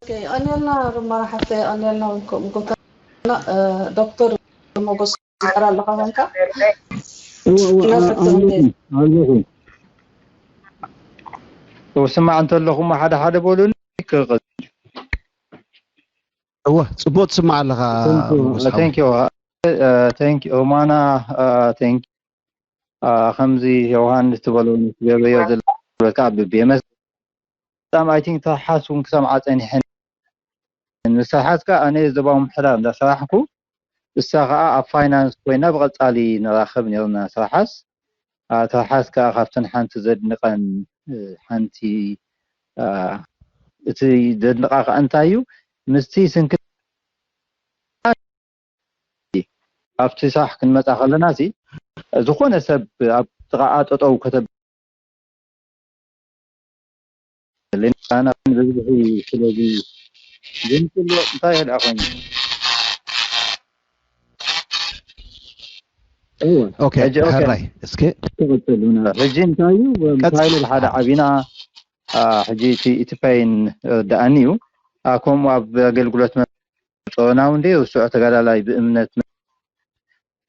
የቐንየልና ሩማና ሓፍተይ፣ የቐንየልና። ከምኡ ጎተና ዶክተር ሞጎስ ትሰራ ኣለኻ ኮንካ እወ እወ እና ኣ- ፈትኒ ኣለኹ ኣለኹ። ክስማዕ እንተለኹ ሓደ ሓደ በሉኒ። ክቕጽል። እወ፣ ጽቡቕ ትስማዕ ኣለኻ ሞጎስ ሓወይ። Thank you. Thank you ማና። Thank you. ከምዚ ዮሃንስ ትበሎ ንትገብረዮ ዘለካ ብቤመስ በጣም I think ተሓስ እውን ክሰምዓ ጸኒሐን። ንስርሓት ከኣ ኣነ ዞባዊ ምሕዳር እንዳሰራሕኩ እሳ ከኣ ኣብ ፋይናንስ ኮይና ብቐጻሊ ንራኸብ ነርና። ስርሓስ ኣታ ሓስ ከኣ ካብተን ሓንቲ ዘድንቐን ሓንቲ እቲ ዘድንቓ ከኣ እንታይ እዩ ምስቲ ስንክል ኣብቲ ስራሕ ክንመጻ ከለና ሲ ዝኾነ ሰብ ኣብ ጥቓኣ ጠጠው ከተብ ለና ብዝሒ ስለዚ ግን ኩሉ እንታይ ይልኣ ኮይኑ እወ ኦኬ ሕጂ ኦኬ ሕራይ እስኪ ተቐጸሉና ሕጂ እንታይ እዩ ቀጽ- እንታይ ኢሉ ሓደ ዓቢና አ፣ ሕጂ እቲ እቲ ፓይን ርድኣኒ እዩ አ፣ ከምኡ ኣብ ኣገልግሎት መፀወና እውን ደይ ውስዖ ተጋዳላይ ብእምነት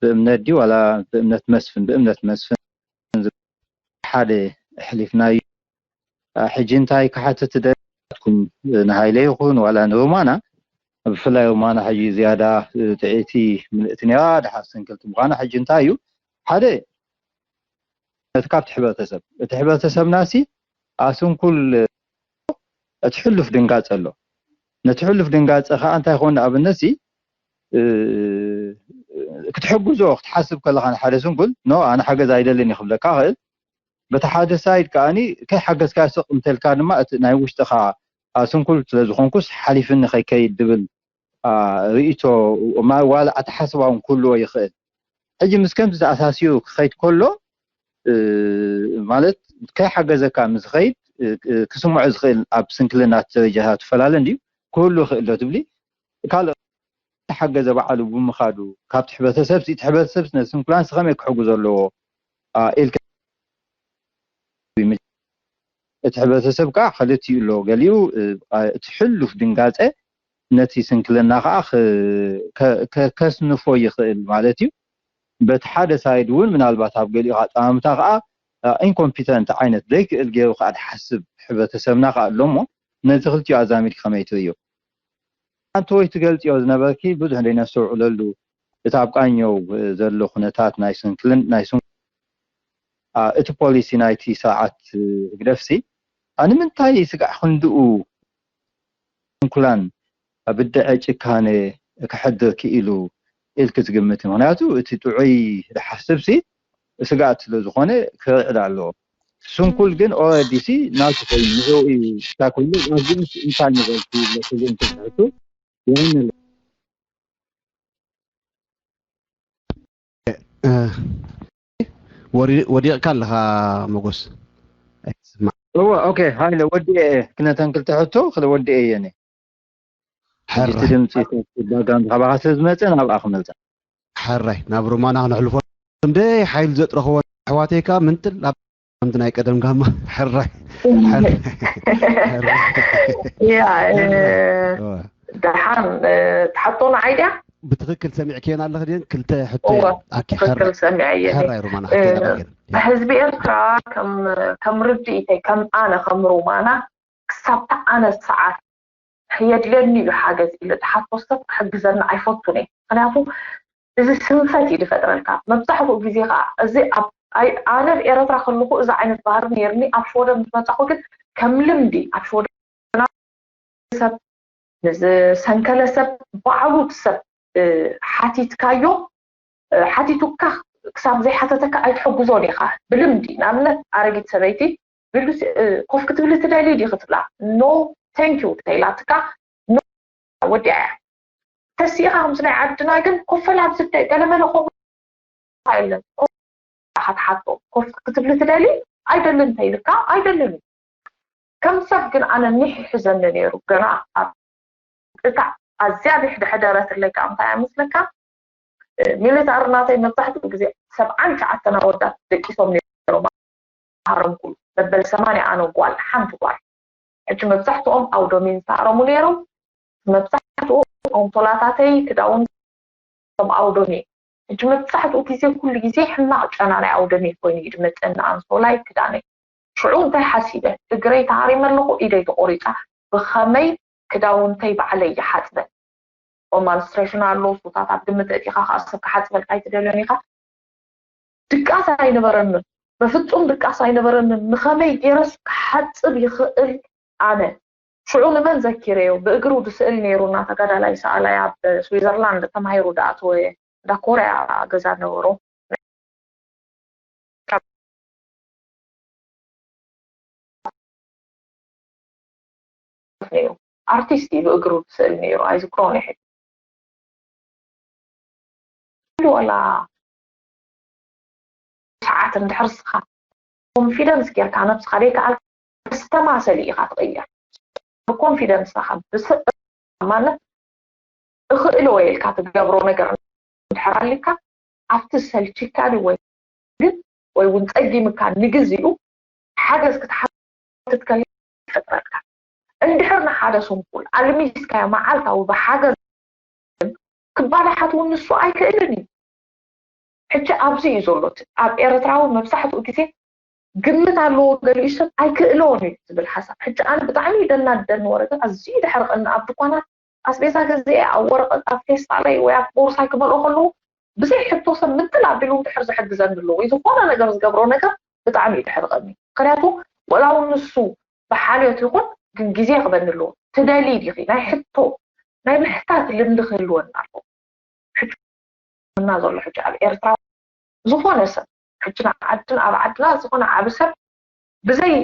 ብእምነት ድዩ ዋላ ብእምነት መስፍን ብእምነት መስፍን ሓደ ኣሕሊፍናዩ ሕጂ እንታይ ክሓትት ደኩም ንሃይለ ይኹን ዋላ ንሩማና ብፍላይ ሩማና ሕጂ ዝያዳ ጥዕይቲ ምልእቲ ነራ ድሓር ስንክልቲ ምዃና ሕጂ እንታይ እዩ ሓደ ነቲ ካብቲ ሕብረተሰብ እቲ ሕብረተሰብና ሲ ኣስንኩል እቲ ሕሉፍ ድንጋፀ ኣሎ ነቲ ሕሉፍ ድንጋፀ ከዓ እንታይ ይኸውን ንኣብነት ሲ ክትሕግዞ ክትሓስብ ከለካ ንሓደ ስንኩል ኖ ኣነ ሓገዝ ኣይደልን ይክብለካ ክእል በቲ ሓደ ሳይድ ከዓኒ ከይሓገዝካ ስቕ እንተልካ ድማ እቲ ናይ ውሽጥኻ ስንኩል ስለዝኮንኩስ ሓሊፍኒ ከይከይድ ድብል ርእይቶ ዋላ ኣተሓስባ እውን ክህልዎ ይኽእል ሕጂ ምስ ከምዚ ተኣሳሲሩ ክኸይድ ከሎ ማለት ከይሓገዘካ ምስ ዝኸይድ ክስምዖ ዝኽእል ኣብ ስንክልና ደረጃታት ትፈላለ እንድዩ ክህሉ ይኽእል ዶ ትብሊ ካልእ ሓገዘ ባዕሉ ብምኻዱ ካብቲ ሕብረተሰብ እቲ ሕብረተሰብ ነዚ ስንኩላን ከመይ ክሕጉ ዘለዎ ኢልካ እቲ ሕብረተሰብ ከዓ ክልቲኡ ኣሎ ገሊኡ እቲ ሕሉፍ ድንጋፀ ነቲ ስንክልና ከዓ ከስንፎ ይኽእል ማለት እዩ በቲ ሓደ ሳይድ እውን ምናልባት ኣብ ገሊኡ ኣጠማምታ ከዓ ኢንኮምፒተንት ዓይነት ዘይክእል ገይሩ ከዓ ዝሓስብ ሕብረተሰብና ከዓ ኣሎ እሞ ነዚ ክልቲኡ ኣዛሚድ ከመይ ትርእዮ ሓንቲ ወይ ትገልፅዮ ዝነበርኪ ብዙሕ እንደይነስተውዕለሉ እቲ ኣብ ቃኘው ዘሎ ኩነታት ናይ ስንክልን ናይ ስን እቲ ፖሊሲ ናይቲ ስርዓት ህግደፍሲ ንምንታይ ስጋዕ ክንድኡ ስንኩላን ብድዐ ጭካነ ክሕድር ክኢሉ ኢልክ ትግምት ምክንያቱ እቲ ጥዑይ ዝሓስብሲ ስጋት ስለ ዝኾነ ክርዕድ ኣለዎ ስንኩል ግን ኦረዲ ሲ ናቱ ኮይኑ ንዕኡ እዩ እንታይ ኮይኑ ኣዚኦም እንታይ ንበልኩ ለክልኡ እንተዝሕቱ የመለ ወዲቕካ ኣለኻ መጎስ ኣይትስማዕ እወ ኦኬ ሃይለ ወዲኤ ክነተን ክልተ ሕቶ ክለ ወዲኤ የኔ ሕጂ እቲ ሕራይ ድምፂ ባጋን ካባኻ ስለ ዝመፀ ናብኣ ክመልፃ ሕራይ ናብ ሮማና ክነሕልፎ ክንደይ ሓይሊ ዘጥረኽዎ ኣሕዋተይ ከዓ ምንጥል ኣብ ከምቲ ናይ ቀደም ጋማ ሕራይ ሕራይ ሕራይ ያ እ፣ እወ። ደሓን እ፣ ትሓቶና ዓይድያ ብትክክል ሰሚዕክየን ኣለኽ ድን ክልተ ሕቶ እወ እየን። ኣኪ ሕራይ ትክክል ሰሚዐ እየ ሕራይ ሮማና ሕቶ እ፣ ይቐበል ህዝቢ ኤርትራ ከም ከም ርድኢተይ ከም ኣነ ከም ሩማና ክሳብ ኣነ ሰዓት የድልየኒ እዩ ሓገዝ ኢለ ዝሓቶ ሰብ ክሕግዘኒ ኣይፈቱን እየ ምክንያቱ እዚ ስንፈት እዩ ዝፈጥረልካ መብዛሕትኡ ግዜ ከዓ እዚ ኣብ ኣይ- ኣነ ኣብ ኤረትራ ከለኩ እዚ ዓይነት ባህሪ ነይርኒ ኣብ ሽወደን ምስ መፃኩ ግን ከም ልምዲ ኣብ ሽወደን ሰብ ንዝሰንከለ ሰብ ባዕሉ እቲ ሰብ እ፣ ሓቲትካዮ እ፣ ሓቲቱካ ክሳብ ዘይሓተተካ ኣይትሕግዞን ኢኻ ብልምዲ ንኣብነት ኣረጊት ሰበይቲ ቢሉስ እ፣ ኮፍ ክትብሊ ትደሊ ዲ ክትብላ no thank you ተይላትካ no ወዲኣ እያ ተሲኢኻ ከምዚ ናይ ዓድና ግን ኮፈል ኣብ ስደት ገለመለ ከምኡ የለን ኢኻ ትሓቶ ኮፍ ክትብሊ ትደሊ ኣይደልን እንተይልካ ኣይደልን እዩ ከም ሰብ ግን ኣነ ኒሕ ይሕዘኒ ነይሩ ገና ኣብ እታ ኣዝያ ኒሕ ድሕደረትለይ ከዓ እንታይ እያ መስለካ ሚሊታሪ ናተይ መብዛሕትኡ ግዜ ሰብዓን ትሽዓተን ኣወዳት ደቂሶም ነይሮም ሃረምኩሉ መበል ሰማንያ ኣነ ጓል ሓንቲ ጓል ሕጂ መብዛሕትኦም ኣውዶሚን ዝተሃረሙ ነይሮም መብዛሕትኡ ኣንሶላታተይ ክዳውንቶም ኣውደሚ እዩ። ሕጂ መብዛሕትኡ ግዜ ኩሉ ግዜ ሕማቕ ጨና ናይ ኣውደሚ ኮይኑ እዩ ዝመፀኒ ኣንሶላይ ክዳነይ። ሽዑ እንታይ ሓሲበ? እግረይ ተሃሪመ ኣለኹ፣ ኢደይ ተቖሪፃ፣ ብኸመይ ክዳውንተይ ባዕለይ ይሓፅበ? ኦማንስትሬሽን ኣሎ፣ ሱታት ኣብ ግምት እቲኻ ከዓ ሰብ ክሓፅበልካ ኣይትደልዮን ኢኻ። ድቃስ ኣይነበረንን፣ በፍጹም ድቃስ ኣይነበረንን። ንኸመይ ገይረስ ክሓፅብ ይኽእል ኣነ? ሽዑ ንመን ዘኪረዮ? ብእግሩ ዝስእል ነይሩ፣ እና ተጋዳላይ ሰኣላይ ኣብ ስዊዘርላንድ ተማሂሩ ዝኣተወ፣ እንዳ ኮርያ ገዛ ነበሮ። ነይሩ። ኣርቲስት እዩ፣ ብእግሩ ዝስእል ነይሩ። ኣይዝክሮን ይሐ ወላ ሰዓት እንድሕር ስኻ ኮንፊደንስ ጌርካ ነብስኻ ዘይከኣል ኣስተማሰሊ ኢኻ ትቕየር። ብኮንፊደንስ ኢኻ ብስቕ ማለት እኽእሎ ኢልካ ትገብሮ ነገር እንድሕር ኣሊካ ኣብቲ ሰልችካ ድዩ ወይ ግን ወይ እውን ጸጊምካ ንግዚኡ ሓገዝ ክትሓትት ከለካ ይፈጥረልካ። እንድሕር ንሓደ ስንኩል ኣልሚስካዮ መዓልታዊ ብሓገዝ ክባላሓት እውን ንሱ ኣይክእልን እዩ። ሕጂ ኣብዚ እዩ ዘሎ እቲ ኣብ ኤርትራዊ መብዛሕትኡ ግዜ ግምት ኣለዎ ገሊኡ ሰብ ኣይክእሎን እዩ ዝብል ሓሳብ። ሕጂ ኣነ ብጣዕሚ ደናደን ወረቀት ኣዝዩ ድሕሪ ቀኒ ኣብ ድኳናት ኣስቤዛ ገዚኤ ኣብ ወረቀት ኣብ ፌስታለይ ወይ ኣብ ቦርሳይ ክመልኦ ከለዉ ብዘይ ሕቶ ሰብ ምጥል ኣቢሉ ድሕር ዝሕግዘኒ ኣለዎ ወይ ዝኾነ ነገር ዝገብሮ ነገር ብጣዕሚ እዩ ድሕሪ ቀኒ። ምክንያቱ ወላ እውን ንሱ ብሓልዮት ይኹን ግን ግዜ ክበኒ ኣለዎ። ትደሊ ዲኺ ናይ ሕቶ ናይ ምሕታት ልምዲ ክህልወና ኣለዎ። ሕጂ እና ዘሎ ሕጂ ኣብ ኤርትራ ዝኾነ ሰብ ሕጂ ናብ ዓድን ኣብ ዓድና ዝኾነ ዓቢ ሰብ ብዘይ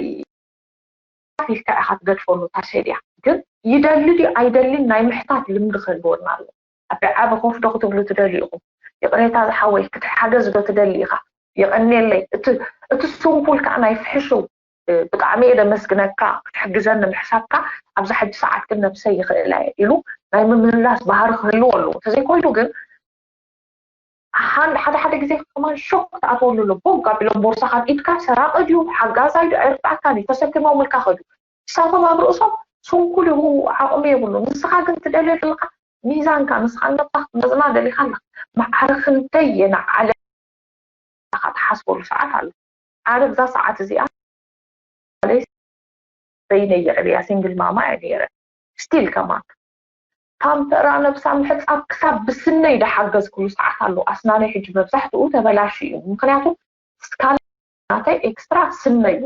ኢልካ ኢኻ ትገድፈሉ እታ ሴድያ ግን ይደሊ ድዩ ኣይደሊን ናይ ምሕታት ልምዲ ክህልወና ኣሎ። ኣብ ዓቢ ኮፍ ዶ ክትብሉ ትደልዩ ኢኹም? ይቕሬታ ዝሓወይ ክትሓገዝ ዶ ትደሊ ኢኻ? የቐንየለይ እቲ እቲ ስንኩል ከዓ ናይ ፍሕሽው ብጣዕሚ እየ ደመስግነካ ክትሕግዘኒ ምሕሳብካ ኣብዛ ሕጂ ሰዓት ግን ነብሰይ ይኽእላ እየ ኢሉ ናይ ምምልላስ ባህሪ ክህልዎ ኣለዎ። ተዘይኮይኑ ግን ሓደ ሓደ ግዜ ከማን ሾክ ክትኣትወሉ ኣሎ። ቦግ ኣቢሎም ቦርሳኻ ኣብ ኢድካ ሰራቂ ድዩ ሓጋዛይ ድዩ ኣይርዳእካን እዩ ተሰኪሞምልካ ከዱ። ንሳቶም ኣብ ርእሶም ስንኩል ይኹ ዓቕሚ የብሉ። ንስኻ ግን ትደልዮ ዘለኻ ሚዛንካ ንስኻ ነብሳ ክትመዝና ደሊኻ ኣለኻ። ማዕረ ክንደይ የንዓለ ኢኻ ትሓስበሉ ሰዓት ኣሎ። ኣነ ብዛ ሰዓት እዚኣ በይነይ የዕብያ ሲንግል ማማ እየ ነይረ። ስቲል ከማን ፓምፐራ ነብሳ ምሕፃብ ክሳብ ብስነይ ዝሓገዝኩሉ ሰዓት ኣሎ። ኣስናነይ ሕጂ መብዛሕትኡ ተበላሽ እዩ። ምክንያቱ ስካላ ናተይ ኤክስትራ ስነይ እዩ።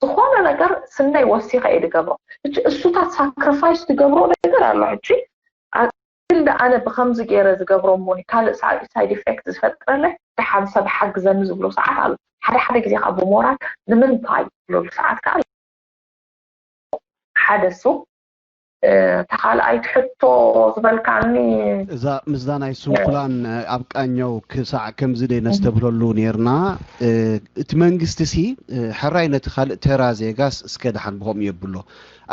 ዝኾነ ነገር ስነይ ወሲኸ እየ ዝገብሮ። ሕጂ እሱታት ሳክሪፋይስ ትገብሮ ነገር ኣሎ። ሕጂ ክንዲ ኣነ ብከምዚ ገይረ ዝገብሮ እሞኒ ካልእ ሳይድ ኢፌክት ዝፈጥረለይ ደሓን ሰብ ሓግዘኒ ዝብሎ ሰዓት ኣሎ። ሓደ ሓደ ግዜ ካብ ብሞራል ንምንታይ ዝብለሉ ሰዓት ከዓ ሓደ እሱ ተኻልኣይቲ ሕቶ ዝበልካኒ እዛ ምስዛ ናይ ስንኩላን ኣብ ቃኘው ክሳዕ ከምዚ ደይ ነስተብህለሉ ነርና እቲ መንግስቲ ሲ ሕራይ ነቲ ካልእ ተራ ዜጋስ እስከ ደሓን ብኸምኡ የብሎ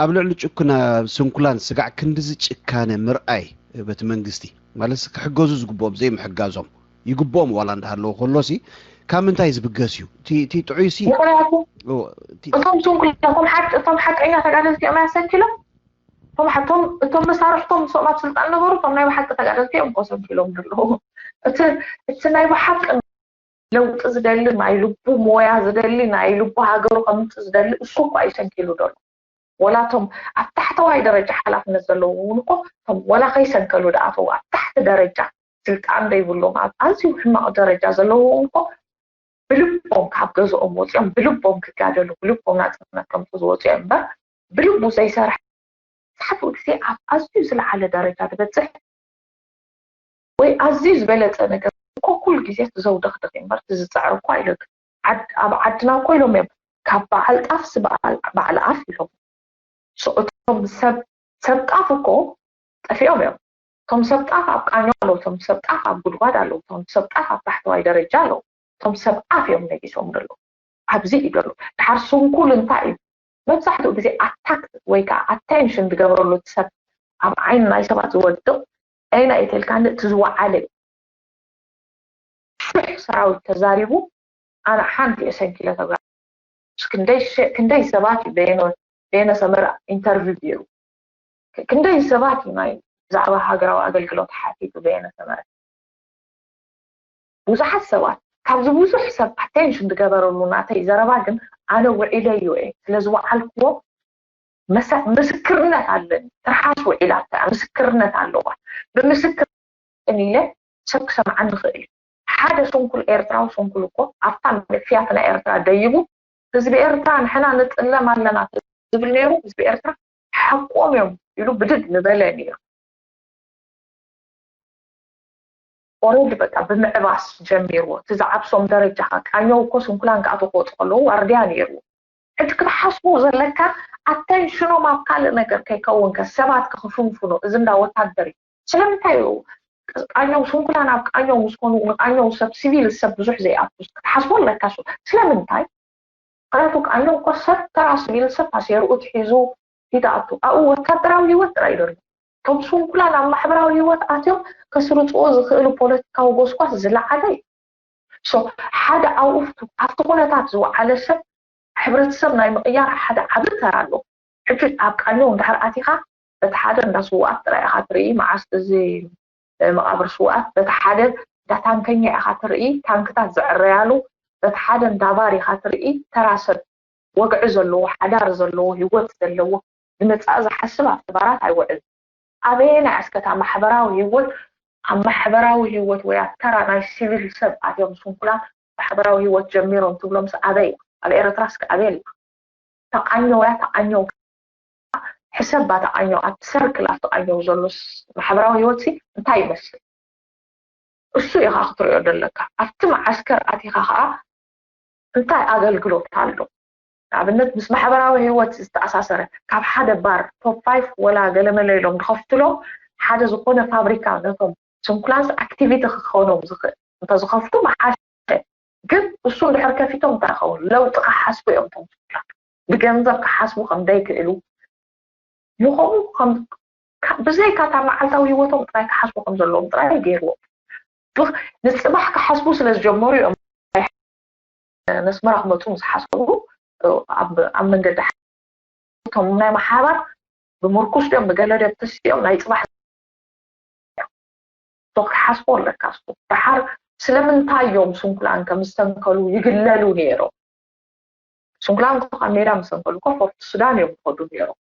ኣብ ልዕሊ ጭኩና ስንኩላን ስጋዕ ክንድዚ ጭካነ ምርኣይ በቲ መንግስቲ ማለት ክሕገዙ ዝግብኦም ዘይምሕጋዞም ይግብኦም ዋላ እንዳሃለዉ ከሎሲ ካብ ምንታይ ዝብገስ እዩ እቲ ጥዑይ ሲ ምክንያቱ እቶም ስንኩላን እቶም ሓቂ እቶም ሓቀኛ ተጋደልቲ እዮም ኣያሰንኪሎም እቶም ሓቶም እቶም መሳርሕቶም ምስኦም ኣብ ስልጣን ነበሩ እቶም ናይ ብሓቂ ተጋደልቲ እዮም ኮሰንኪሎም ዘለዉ እቲ ናይ ብሓቂ ለውጢ ዝደሊ ናይ ልቡ ሞያ ዝደሊ ናይ ልቡ ሃገሩ ከምፅእ ዝደሊ እሱ እኳ እዩ ሰንኪሉ ዘሎ ወላቶም ኣብ ታሕተዋይ ደረጃ ሓላፍነት ዘለዎም እውን እኮ እቶም ወላ ከይሰንከሉ ድኣተው ኣብ ታሕቲ ደረጃ ስልጣን ዘይብሎም ኣብ ኣዝዩ ሕማቕ ደረጃ ዘለዎም እኮ ብልቦም ካብ ገዝኦም ወፂኦም ብልቦም ክጋደሉ ብልቦም ናፅነት ከምፁ ዝወፂኦ እምበር ብልቡ ዘይሰርሐ መብዛሕትኡ ግዜ ኣብ ኣዝዩ ዝለዓለ ደረጃ ዝበፅሕ ወይ ኣዝዩ ዝበለፀ ነገር እኮ ኩሉ ግዜ ትዘውደኽደኽ እምበር ትዝፅዕር እኮ ኣይለግን ኣብ ዓድና እኮ ኢሎም እዮም ካብ በዓል ጣፍ ስበዓል በዓል ኣፍ ኢሎም እቶም ሰብ ሰብ ጣፍ እኮ ጠፊኦም እዮም እቶም ሰብ ጣፍ ኣብ ቃኛ ኣለዉ እቶም ሰብ ጣፍ ኣብ ጉድጓድ ኣለዉ እቶም ሰብ ጣፍ ኣብ ታሕተዋይ ደረጃ ኣለዉ እቶም ሰብ ኣፍ እዮም ነጊሶም ዘለዉ ኣብዚ እዩ ዘሎ ድሓር ስንኩል እንታይ እዩ መብዛሕትኡ ግዜ ኣታክ ወይ ከዓ ኣቴንሽን ዝገብረሉ እቲ ሰብ ኣብ ዓይኒ ናይ ሰባት ዝወድቕ ኣይና እተልካኒ እቲ ዝወዓለ እዩ ሽሕ ሰራዊት ተዛሪቡ ኣነ ሓንቲ እየ ሰንኪለ ተብላ ክንደይ ሰባት እዩ በየነ ሰመረ ኢንተርቪው ገይሩ ክንደይ ሰባት እዩ ናይ ብዛዕባ ሃገራዊ ኣገልግሎት ሓቲቱ በየነ ሰመረ? ብዙሓት ሰባት። ካብዚ ብዙሕ ሰብ ኣቴንሽን ዝገበረሉ ናተይ ዘረባ ግን ኣነ ውዒለዮ እየ። ስለ ዝወዓልክዎ ምስክርነት ኣለኒ። ትርሓስ ውዒላታ ምስክርነት ኣለዋ። ብምስክር ኢለ ሰብ ክሰምዓኒ ይኽእል እዩ። ሓደ ስንኩል ኤርትራዊ ስንኩል እኮ ኣብታ መጥፍያት ናይ ኤርትራ ደይቡ ህዝቢ ኤርትራ ንሕና ንጥለም ኣለና ዝብል ነይሩ። ህዝቢ ኤርትራ ሓቆም እዮም ኢሉ ብድድ ምበለ ነይሩ። ኦረዲ በቃ ብምዕባስ ጀሚርዎ። እቲ ዝዓብሶም ደረጃ ከ ቃኘው እኮ ስንኩላን ክኣትዉ ክወፁ ከለዉ ዋርድያ ነይርዎ። ሕጂ ክትሓስቦ ዘለካ ኣተንሽኖም ኣብ ካልእ ነገር ከይከውን ከ ሰባት ክፍንፍኖ እዚ እንዳ ወታደር እዩ። ስለምንታይ እዩ ቃኘው ስንኩላን ኣብ ቃኘው ምስ ኮኑ ንቃኘው ሰብ ሲቪል ሰብ ብዙሕ ዘይኣቱ ክትሓስቦ ኣለካ። ሱ ስለምንታይ? ምክንያቱ ቃኘው እኮ ሰብ ተራ ሲቪል ሰብ ኣሴርኡ ትሒዙ ይትኣቱ ኣብኡ ወታደራዊ ህይወት ጥራይ ይደሉ። እቶም ስንኩላን ኣብ ማሕበራዊ ህይወት ኣትዮም ከስርፅዎ ዝኽእሉ ፖለቲካዊ ጎስጓስ ዝለዓለ እዩ። ሓደ ኣብኡ ኣብቲ ኩነታት ዝወዓለ ሰብ ሕብረተሰብ ናይ ምቕያር ሓደ ዓቢ ተራ ኣሎ። ሕጂ ኣብ ቃኘው እንድሕር ኣቲኻ በቲ ሓደ እንዳ ስውኣት ጥራይ ኢኻ ትርኢ። መዓስ እዚ መቓብር ስውኣት በቲ ሓደ እንዳ ታንከኛ ኢኻ ትርኢ፣ ታንክታት ዝዕረያሉ፣ በቲ ሓደ እንዳ ባር ኢኻ ትርኢ። ተራ ሰብ ወግዒ ዘለዎ፣ ሓዳር ዘለዎ፣ ህይወት ዘለዎ፣ ንመጻኢ ዝሓስብ ኣብቲ ባራት ኣይውዕልን። ኣበየናይ እስከ እታ ማሕበራዊ ህይወት ኣብ ማሕበራዊ ህይወት ወይ ኣብ ተራ ናይ ሲቪል ሰብ ኣትዮም ስንኩላን ማሕበራዊ ህይወት ጀሚሮም ትብሎምስ ኣበይ? ኣብ ኤረትራስ ከ ኣበይ ኣላ? ተቃኘው እያ ተቃኘው ሕሰብ ባ ተቃኘው ኣብቲ ሰርክል ኣብቲ ቃኘው ዘሎ ማሕበራዊ ህይወት ሲ እንታይ ይመስል? እሱ ኢኻ ክትሪኦ ዘለካ። ኣብቲ መዓስከር ኣቲኻ ከዓ እንታይ ኣገልግሎት ኣሎ? ንኣብነት ምስ ማሕበራዊ ህይወት ዝተኣሳሰረ ካብ ሓደ ባር ቶፕ ፋይፍ ወላ ገለመለ ኢሎም ዝኸፍትሎም ሓደ ዝኾነ ፋብሪካ ነቶም ስንኩላንስ ኣክቲቪቲ ክኾኖም ዝኽእል እንተዝኸፍቱ መሓሸ። ግን እሱ እንድሕር ከፊቶም እንታይ ይኸውን? ለውጢ ክሓስቡ እዮም እቶም ስንኩላን። ብገንዘብ ክሓስቡ ከም ዘይክእሉ ይኸው ብዘይካ እታ መዓልታዊ ህይወቶም ጥራይ ክሓስቡ ከም ዘለዎም ጥራይ ገይርዎም። ንፅባሕ ክሓስቡ ስለ ዝጀመሩ እዮም ነስመራ ክመፁ ምስ ሓሰቡ ኣብ መንገዲ እቶም ናይ ማሓባር ብምርኩስ ድዮም ብገለ ድዮም ተሲኦም ናይ ፅባሕ ክሓስቦ ኣለካ። እሱ ደሓር ስለምንታይ እዮም ስንኩላን ከም ዝሰንከሉ ይግለሉ ነይሮም። ስንኩላን እኮ ካብ ሜዳ ምስ ሰንከሉ እኮ ፎርት ሱዳን እዮም ዝኸዱ ነይሮም።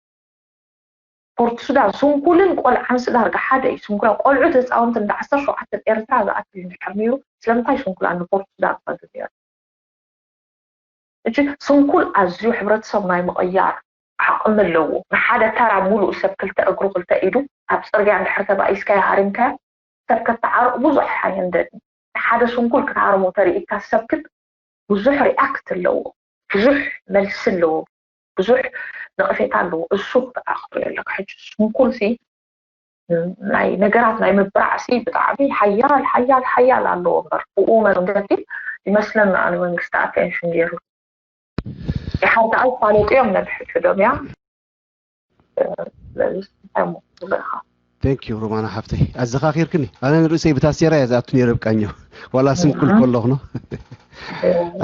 ፖርት ሱዳን ስንኩልን ቆልዓን ስዳርጋ ሓደ እዩ። ስንኩላን ቆልዑት ህፃውንቲ እንዳ ዓሰርተ ሸውዓተ ኤርትራ ዝኣክል እንድሕር ነይሩ ስለምንታይ ስንኩላን ንፖርት ሱዳን ክኸዱ ነይሩ? እጂ ስንኩል ኣዝዩ ሕብረተሰብ ናይ ምቕያር ዓቕሚ ኣለዎ። ንሓደ ተራ ሙሉእ ሰብ ክልተ እግሩ ክልተ ኢዱ ኣብ ፅርግያ እንድሕር ተባኢስካዮ ሃሪምካዮ ሰብ ከተዓርቕ ብዙሕ ኣየንደድን። ንሓደ ስንኩል ክትሃርሞ ተሪኢካ ሰብ ግን ብዙሕ ሪኣክት ኣለዎ፣ ብዙሕ መልሲ ኣለዎ፣ ብዙሕ ነቐፌታ ኣለዎ። እሱ ክትኣኽቶ ኣለካ። ሕጂ ስንኩል ሲ ናይ ነገራት ናይ ምብራዕ ሲ ብጣዕሚ ሓያል ሓያል ሓያል ኣለዎ እምበር ብኡ መንገዲ ይመስለኒ ኣነ መንግስቲ ኣቴንሽን ገይሩ ይሓርዳኣ ይፋለጡ እዮም ነንሕድሕዶም እያ ስለዚ እንታይ እሞ ትብለካ Thank you ሮማና ሓፍተይ ኣዘኻኺርክኒ ኣነ ንርእሰይ ብታሴራ እየ ዝኣቱ ነይረ ብቃኘው ዋላ ስንኩል ከለኹ ነው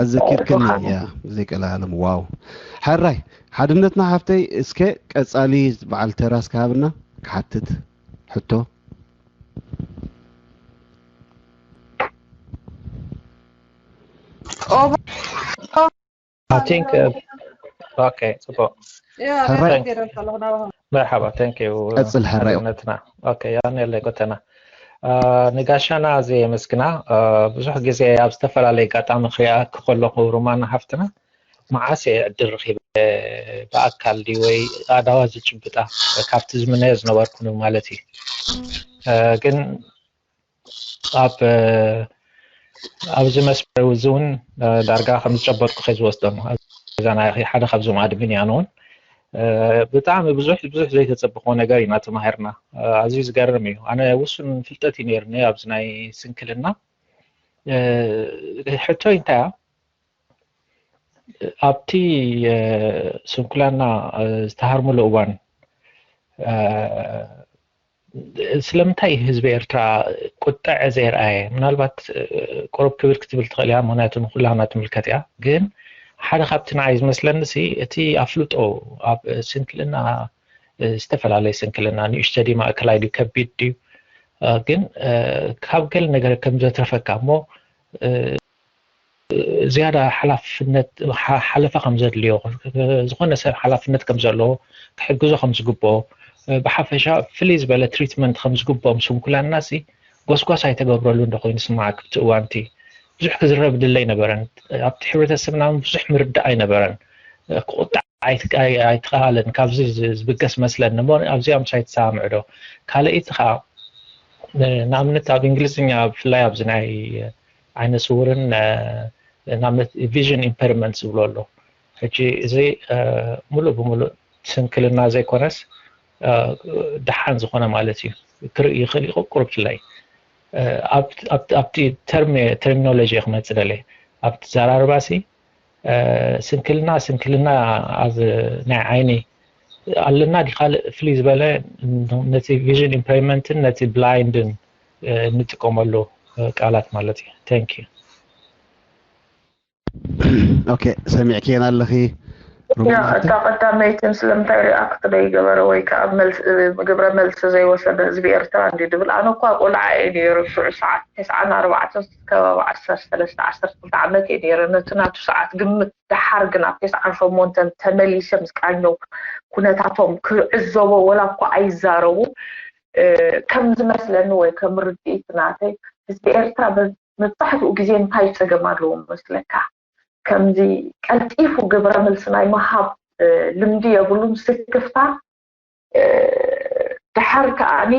ኣዘኪርክኒ እያ ብዘይቀላለም ዋው ሕራይ ሓድነትና ሓፍተይ እስከ ቀጻሊ በዓል ተራስ ክሃብና ክሓትት ሕቶ I think okay ጽቡቅ ሕራይ መርሓባ thank you ቀጽል ሕራይ ሓድነትና okay ያኔለ ጎተና ንጋሻና ኣዝየ የመስግና ብዙሕ ግዜ ኣብ ዝተፈላለየ ኣጋጣሚ ክሪኣ ክከለኹ ሩማና ሓፍትና መዓስ እየ ዕድል ረኺበ ብኣካል ድዩ ወይ ኣእዳዋ ዝጭብጣ ካብቲ ዝምነዮ ዝነበርኩ ማለት እዩ ግን ኣብ ኣብዚ መስመር እዚ እውን ዳርጋ ከም ዝጨበጥኩ ከ ዝወስዶ እሞ እዛ ናይ ሓደ ካብዞም ኣድሚን እያ ንውን ብጣዕሚ ብዙሕ ብዙሕ ዘይተፀበኽዎ ነገር ኢና ተማሂርና ኣዝዩ ዝገርም እዩ ኣነ ውሱን ፍልጠት እዩ ነይርኒ ኣብዚ ናይ ስንክልና ሕቶይ እንታይ እያ ኣብቲ ስንኩላና ዝተሃርምሉ እዋን ስለምንታይ ህዝቢ ኤርትራ ቁጠዐ ዘይረኣየ ምናልባት ቁሩብ ክብድ ክትብል ትኽእል እያ ምክንያቱ ንኩላና ትምልከት እያ ግን ሓደ ካብቲ ንዓይ ዝመስለኒ ሲ እቲ ኣፍልጦ ኣብ ስንክልና ዝተፈላለየ ስንክልና፣ ንእሽቶ ድዩ፣ ማእከላይ ድዩ፣ ከቢድ ድዩ፣ ግን ካብ ገለ ነገር ከም ዘትረፈካ እሞ ዝያዳ ሓላፍነት፣ ሓለፋ ከም ዘድልዮ፣ ዝኾነ ሰብ ሓላፍነት ከም ዘለዎ፣ ክሕግዞ ከም ዝግብኦ፣ ብሓፈሻ ፍልይ ዝበለ ትሪትመንት ከም ዝግብኦም ስንኩላንና ሲ ጎስጓስ ኣይተገብረሉን ዶ ኮይኑ ይስምዓካ ኣብቲ እዋን እቲ። ብዙሕ ክዝረብ ድለ ኣይነበረን። ኣብቲ ሕብረተሰብና እውን ብዙሕ ምርዳእ ኣይነበረን። ክቑጣዕ ኣይትከኣልን። ካብዚ ዝብገስ መስለኒ እሞ ኣብዚኣ ምሳይ ትሰማምዑ ዶ? ካልኣይቲ ከዓ ንኣብነት ኣብ እንግሊዝኛ ብፍላይ ኣብዚ ናይ ዓይነ ስውርን ንኣብነት ቪዥን ኢምፐርመንት ዝብሎ ኣሎ። ሕጂ እዚ ሙሉእ ብሙሉእ ስንክልና ዘይኮነስ ደሓን ዝኾነ ማለት እዩ። ክርኢ ይኽእል እዩ ቁሩብ ድላይ ኣብቲ ተርሚኖሎጂ ክመፅእ ደለ ኣብቲ ዘራርባሲ ስንክልና ስንክልና ኣብ ናይ ዓይኒ ኣለና ዲ ካልእ ፍልይ ዝበለ ነቲ ቪዥን ኢምፐርመንትን ነቲ ብላይንድን እንጥቀመሉ ቃላት ማለት እዩ። Thank you። ኦኬ፣ ሰሚዕክየን ኣለኺ። እታ ቀዳመይትን ስለምንታይ ሪኣክት ዘይገበረ ወይ ከዓ ግብረ መልሲ ዘይወሰደ ህዝቢ ኤርትራ እንዲ ድብል፣ ኣነ እኳ ቆልዓ እየ ነይሩ ሽዑ ሰዓት ተስዓን ኣርባዕተን ከባቢ ዓሰርተ ሰለስተ ዓሰርተ ክልተ ዓመት እየ ነይረ። ነቲ ናቱ ሰዓት ግምት ደሓር ግን ኣብ ተስዓን ሸሞንተን ተመሊሰ ምስ ቃኘው ኩነታቶም ክዕዘቦ ወላ እኳ ኣይዛረቡ ከም ዝመስለኒ ወይ ከም ርድኢት ናተይ ህዝቢ ኤርትራ መብዛሕትኡ ግዜ እንታይ ጸገም ኣለዎ መስለካ? ከምዚ ቀልጢፉ ግብረ መልሲ ናይ ምሃብ ልምዲ የብሉን። ስክፍታ ድሓር ከዓኒ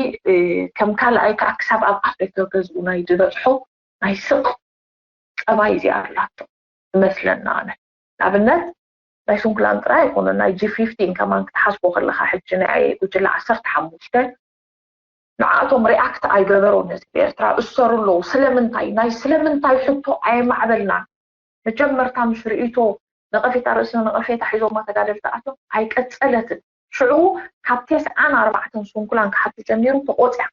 ከም ካልኣይ ከዓ ክሳብ ኣብ ኣፍ ደገ ገዝኡ ናይ ዝበፅሖ ናይ ስቕ ጠባይ እዚኣ ኣላቶ ዝመስለና ኣነ። ንኣብነት ናይ ስንኩላን ጥራይ ኣይኮነ ናይ ጂ ፊፍቲን ከማን ክትሓስቦ ከለካ ሕጂ ናይ ጉጅለ ዓሰርተ ሓሙሽተ ንዓቶም ሪኣክት ኣይገበሮን ህዝቢ ኤርትራ እሰሩ ኣለዉ። ስለምንታይ ናይ ስለምንታይ ሕቶ ኣየማዕበልናን። መጀመርታ ምስ ርእይቶ ነቐፌታ ርእሲ ነቐፌታ ሒዞማ ተጋደልቲ ኣቶም ኣይቀጸለትን። ሽዑ ካብ ተስዓን ኣርባዕተን ስንኩላን ክሓቱ ጀሚሩ ተቖጽያ።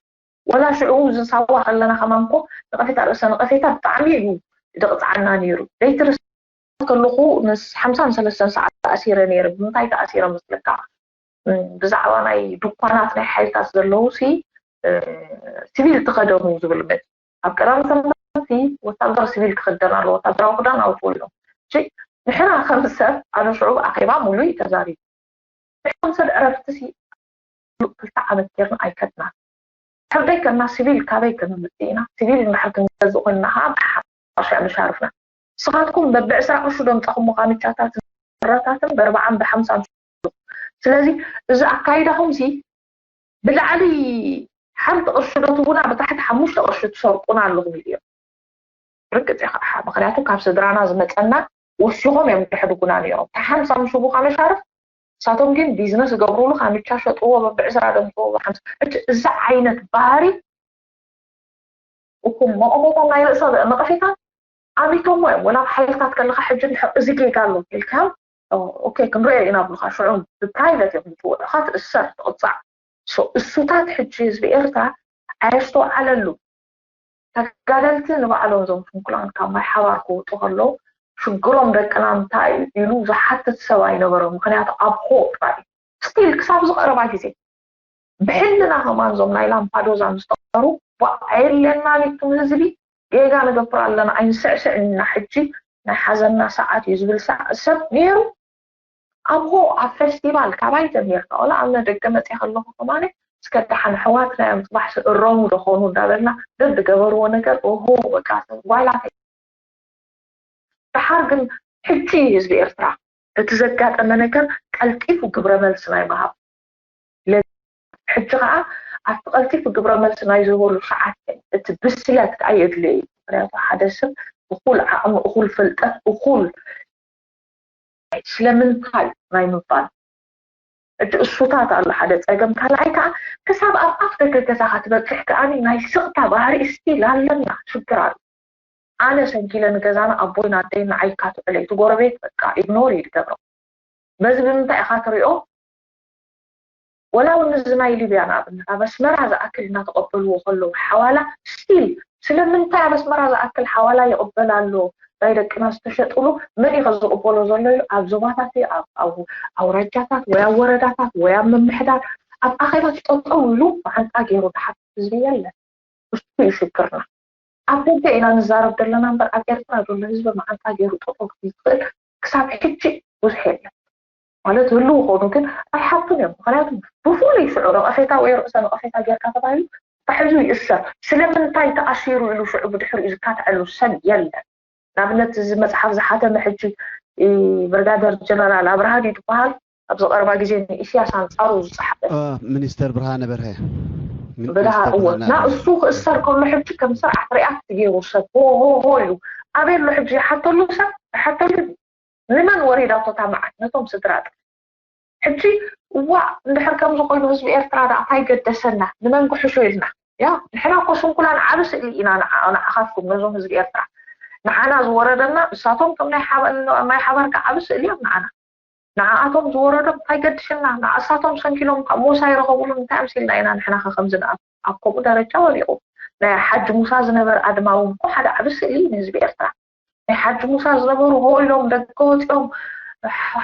ወላ ሽዑ ዝሳዋ ከለና ከማንኮ ነቐፌታ ርእሲ ነቐፌታ ብጣዕሚ እዩ ድቕጽዓና ነይሩ። ለይቲ ርስ ከለኹ ምስ ሓምሳን ሰለስተን ሰዓት ተኣሲረ ነይረ። ብምንታይ ተኣሲረ መስለካ? ብዛዕባ ናይ ድኳናት ናይ ሓይልታት ዘለዉ ሲ ሲቪል ተኸደኑ ዝብል መ ኣብ ቀዳም ሰንበት ወታደር ሲቪል ክኽደን ኣሎ ወታደራዊ ክዳን ኣውፅኡ ኢሎም ንሕና ከም ሰብ ኣነ ሽዑ ኣኼባ ሙሉእ ተዛሪቡ ንሕና ሰብ ዕረፍቲ ሲ ክልተ ዓመት ጌርና ኣይከድና ሕርደይ ከና ሲቪል ካበይ ክንምፅእ ኢና ሲቪል እንድሕር ክንገዝእ ኮይንና ከዓ ብሓ መሻርፍና ንስኻትኩም በብዕስራ ቅርሺ ዶ ምፃኹም ምዃኑ ቻታት ረታትን በርባዓን ብሓምሳን ስለዚ እዚ ኣካይዳኹም ሲ ብላዕሊ ሓንቲ ቅርሺ ዶ ትቡና ብታሕቲ ሓሙሽተ ቅርሺ ትሰርቁና ኣለኹም ኢሉ እዮም ርግፅ ይኸዓ ምክንያቱ ካብ ስድራና ዝመፀና ወሲኾም እዮም ድሕድጉና ነይሮም ሓምሳ ምስ ቡካ መሻርፍ ንሳቶም ግን ቢዝነስ ዝገብሩሉ ካምቻ ሸጥዎ በብዕስራ ደምፅዎ ብሓምሳ ሕጂ እዚ ዓይነት ባህሪ እኩም መቐመጦም ናይ ርእሰ ነቐፌታ ኣሚቶሞ እዮም ወላ ሓይልታት ከለካ ሕጂ እንድሕር እዚ ጌጋ ኣሎ ኢልካዮም ኦኬ ክንሪኦ ኢና ብሉካ ሽዑ ብፕራይቨት እዮም ዝፅውዑካ ትእሰር ትቕፃዕ እሱታት ሕጂ ህዝቢ ኤርትራ ኣየስተውዓለሉ ተጋደልቲ ንባዕሎም እዞም ስንኩላን ካብ ማይ ሓባር ክወጡ ከለዉ ሽግሮም ደቅና እንታይ እዩ ኢሉ ዝሓትት ሰብ ኣይነበሮም ምክንያቱ ኣብ ሆ ጥራይ ስቲል ክሳብ ዝቐረባ ግዜ ብሕልና ከማን እዞም ናይ ላምፓዶዛ ምስ ተቐሩ ኣየድልየናን እዩ ትም ህዝቢ ጌጋ ንገብር ኣለና ኣይንስዕስዕን ኢና ሕጂ ናይ ሓዘንና ሰዓት እዩ ዝብል ሰብ ነይሩ ኣብሆ ኣብ ፌስቲቫል ካባይ ጀሚርካ ወላ ኣብ ደገ መፅእ ከለኹ ከማነ እስከ ደሓን ኣሕዋትና እዮም ፅባሕ እረሙ ዶ ኾኑ እንዳበልና ደድ ገበርዎ ነገር ኦሆ በቃ ጓይላተይ ደሓር ግን ሕጂ ህዝቢ ኤርትራ እቲ ዘጋጠመ ነገር ቀልጢፉ ግብረ መልሲ ናይ ምሃብ ሕጂ ከዓ ኣብቲ ቀልጢፉ ግብረ መልሲ ናይ ዝህበሉ ሰዓት እቲ ብስለት ከዓ የድልዮ እዩ ምክንያቱ ሓደ ሰብ እኩል ዓቕሚ እኩል ፍልጠት እኩል ስለምንታይ ናይ ምባል ሕጂ እሱታት ኣሎ ሓደ ፀገም ካልኣይ ከዓ ክሳብ ኣብ ኣፍ ደገ ገዛካ ትበፅሕ ከዓ ናይ ስቕታ ባህሪ ስቲል ኣለና ሽግር ኣሎ ኣነ ሰንኪለ ንገዛና ኣቦይ ናደይ ንዓይካ ትዕለይ ትጎረቤት በቃ ኢግኖር እዩ ትገብሮ በዚ ብምንታይ ኢካ ትሪኦ ወላ እውን እዚ ናይ ሊብያ ንኣብነት ኣብ ኣስመራ ዝኣክል እናተቐበልዎ ከለዉ ሓዋላ ስቲል ስለምንታይ ኣብ ኣስመራ ዝኣክል ሓዋላ ይቕበል ኣሎ ናይ ደቅና ዝተሸጥሉ መን እዩ ዝቕበሎ ዘሎ ኢሉ ኣብ ዞባታት፣ ኣብ ኣውራጃታት ወይ ኣብ ወረዳታት ወይ ኣብ ምምሕዳር ኣብ ኣኼባ ጠጠው ኢሉ መዓንጣ ገይሩ ዝሓፍር ህዝቢ የለን። እሱ እዩ ሽግርና። ኣብ ደገ ኢና ንዛረብ ዘለና እምበር ኣብ ኤርትራ ዘሎ ህዝቢ መዓንጣ ገይሩ ጠጠው ክብል ዝኽእል ክሳብ ሕጂ ብዙሕ የለን። ማለት ህልው ኾኑ ግን ኣይሓቱን እዮም። ምኽንያቱ ብፍሉይ ሽዑ ነቐፌታ ወይ ርእሰ ነቐፌታ ጌርካ ተባሂሉ ታሒዙ ይእሰር። ስለምንታይ ተኣሲሩ ኢሉ ሽዑ ብድሕሪኡ ዝካትዐሉ ሰብ የለን። ንኣብነት እዚ መፅሓፍ ዝሓተመ ሕጂ ብርጋደር ጀነራል ኣብርሃ ድዩ ዝበሃል ኣብዚ ቀረባ ግዜ ንኢስያስ ኣንፃሩ ዝፀሓፈ ሚኒስተር ብርሃነ በርሀ ብድሃ እወ እና እሱ ክእሰር ከሎ ሕጂ ከም ስርዓት ሪኣክት ገይሩ ሰብ ሆ ሆ ሆ ኢሉ ኣበይ ኣሎ ሕጂ ይሓተሉ ሰብ ይሓተሉ ንመን ወሪዳቶ እታ መዓት ነቶም ስድራ ጥራሕ ሕጂ እዋ እንድሕር ከምዚ ኮይኑ ህዝቢ ኤርትራ ደኣ እንታይ ገደሰና ንመን ክሕሾ ኢልና ያ ንሕና እኮ ስንኩላን ዓቢ ስእሊ ኢና ንዓኻትኩም ነዞም ህዝቢ ኤርትራ ንዓና ዝወረደና እሳቶም ከም ናይ ሓበርካ ዓቢ ስእሊ እዮም ንዓና ንዓኣቶም ዝወረዶም እንታይ ገድሽና ንእሳቶም ሰንኪሎም ካብ ሞሳ ይረኸብሉ እንታይ ኣምሲልና ኢና ንሕና ከ ከምዚ ንኣብ ኣብ ከምኡ ደረጃ ወዲቑ ናይ ሓጂ ሙሳ ዝነበረ ኣድማ እውን እኮ ሓደ ዓቢ ስእሊ ንህዝቢ ኤርትራ ናይ ሓጂ ሙሳ ዝነበሩ ሆ ኢሎም ደገ ወፂኦም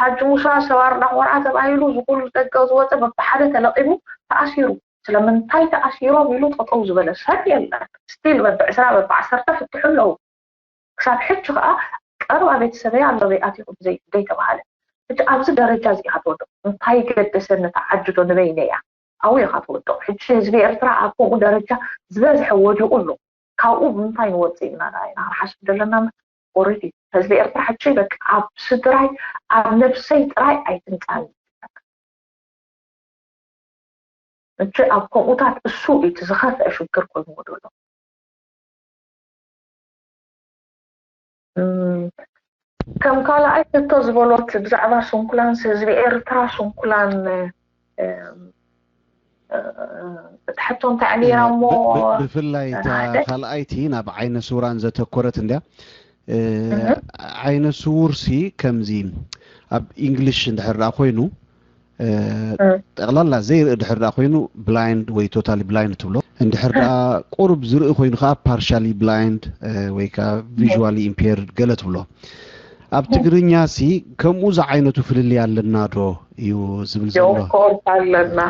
ሓጂ ሙሳ ሰባር ዳኾራ ተባሂሉ ዝኩሉ ደገ ዝወፀ በብሓደ ተለቂሙ ተኣሲሩ ስለምንታይ ተኣሲሮም ኢሉ ጠጠው ዝበለ ሰብ የለን ስቲል በብዕስራ በብዓሰርተ ፍትሑ ኣለዉ ክሳብ ሕጂ ከዓ ቀርባ ቤተሰበይ ኣሎ በይ ኣቲኹም ዘይተባሃለ ሕጂ ኣብዚ ደረጃ እዚ ኢኻ ትወድቕ እንታይ ገደሰኒ እታ ዓዲ ዶ ንበይነ እያ ኣብኡ ኢኻ ትወድቕ ሕጂ ህዝቢ ኤርትራ ኣብ ከምኡ ደረጃ ዝበዝሐ ወዲቑ ኣሎ ካብኡ ብምንታይ ንወፅእ ኢና ኢና ክንሓስብ ዘለና ኦረዲ ህዝቢ ኤርትራ ሕጂ በቃ ኣብ ስድራይ ኣብ ነብሰይ ጥራይ ኣይትምፃኒ ሕጂ ኣብ ከምኡታት እሱ እዩ እቲ ዝኸፍአ ሽግር ኮይንዎ ዘሎ ከም ካልኣይ ሕቶ ዝበሎት ብዛዕባ ስንኩላንስ ህዝቢ ኤርትራ ስንኩላን እቲ ሕቶ እንታይ ነይራ እሞ ብፍላይ እታ ካልኣይቲ ናብ ዓይነ ስውራን ዘተኮረት እንድያ ዓይነ ስውርሲ ከምዚ ኣብ ኢንግሊሽ እንድሕር ደኣ ኮይኑ ጠቕላላ ዘይርኢ ድሕር ደኣ ኮይኑ ብላይንድ ወይ ቶታሊ ብላይንድ ትብሎ እንድሕር ደኣ ቁሩብ ዝርኢ ኮይኑ ከዓ ፓርሻሊ ብላይንድ ወይ ከዓ ቪዥዋሊ ኢምፔርድ ገለ ትብሎ ኣብ ትግርኛ ሲ ከምኡ ዝዓይነቱ ፍልልይ ኣለና ዶ እዩ ዝብል ዘሎ ኮርስ ኣለና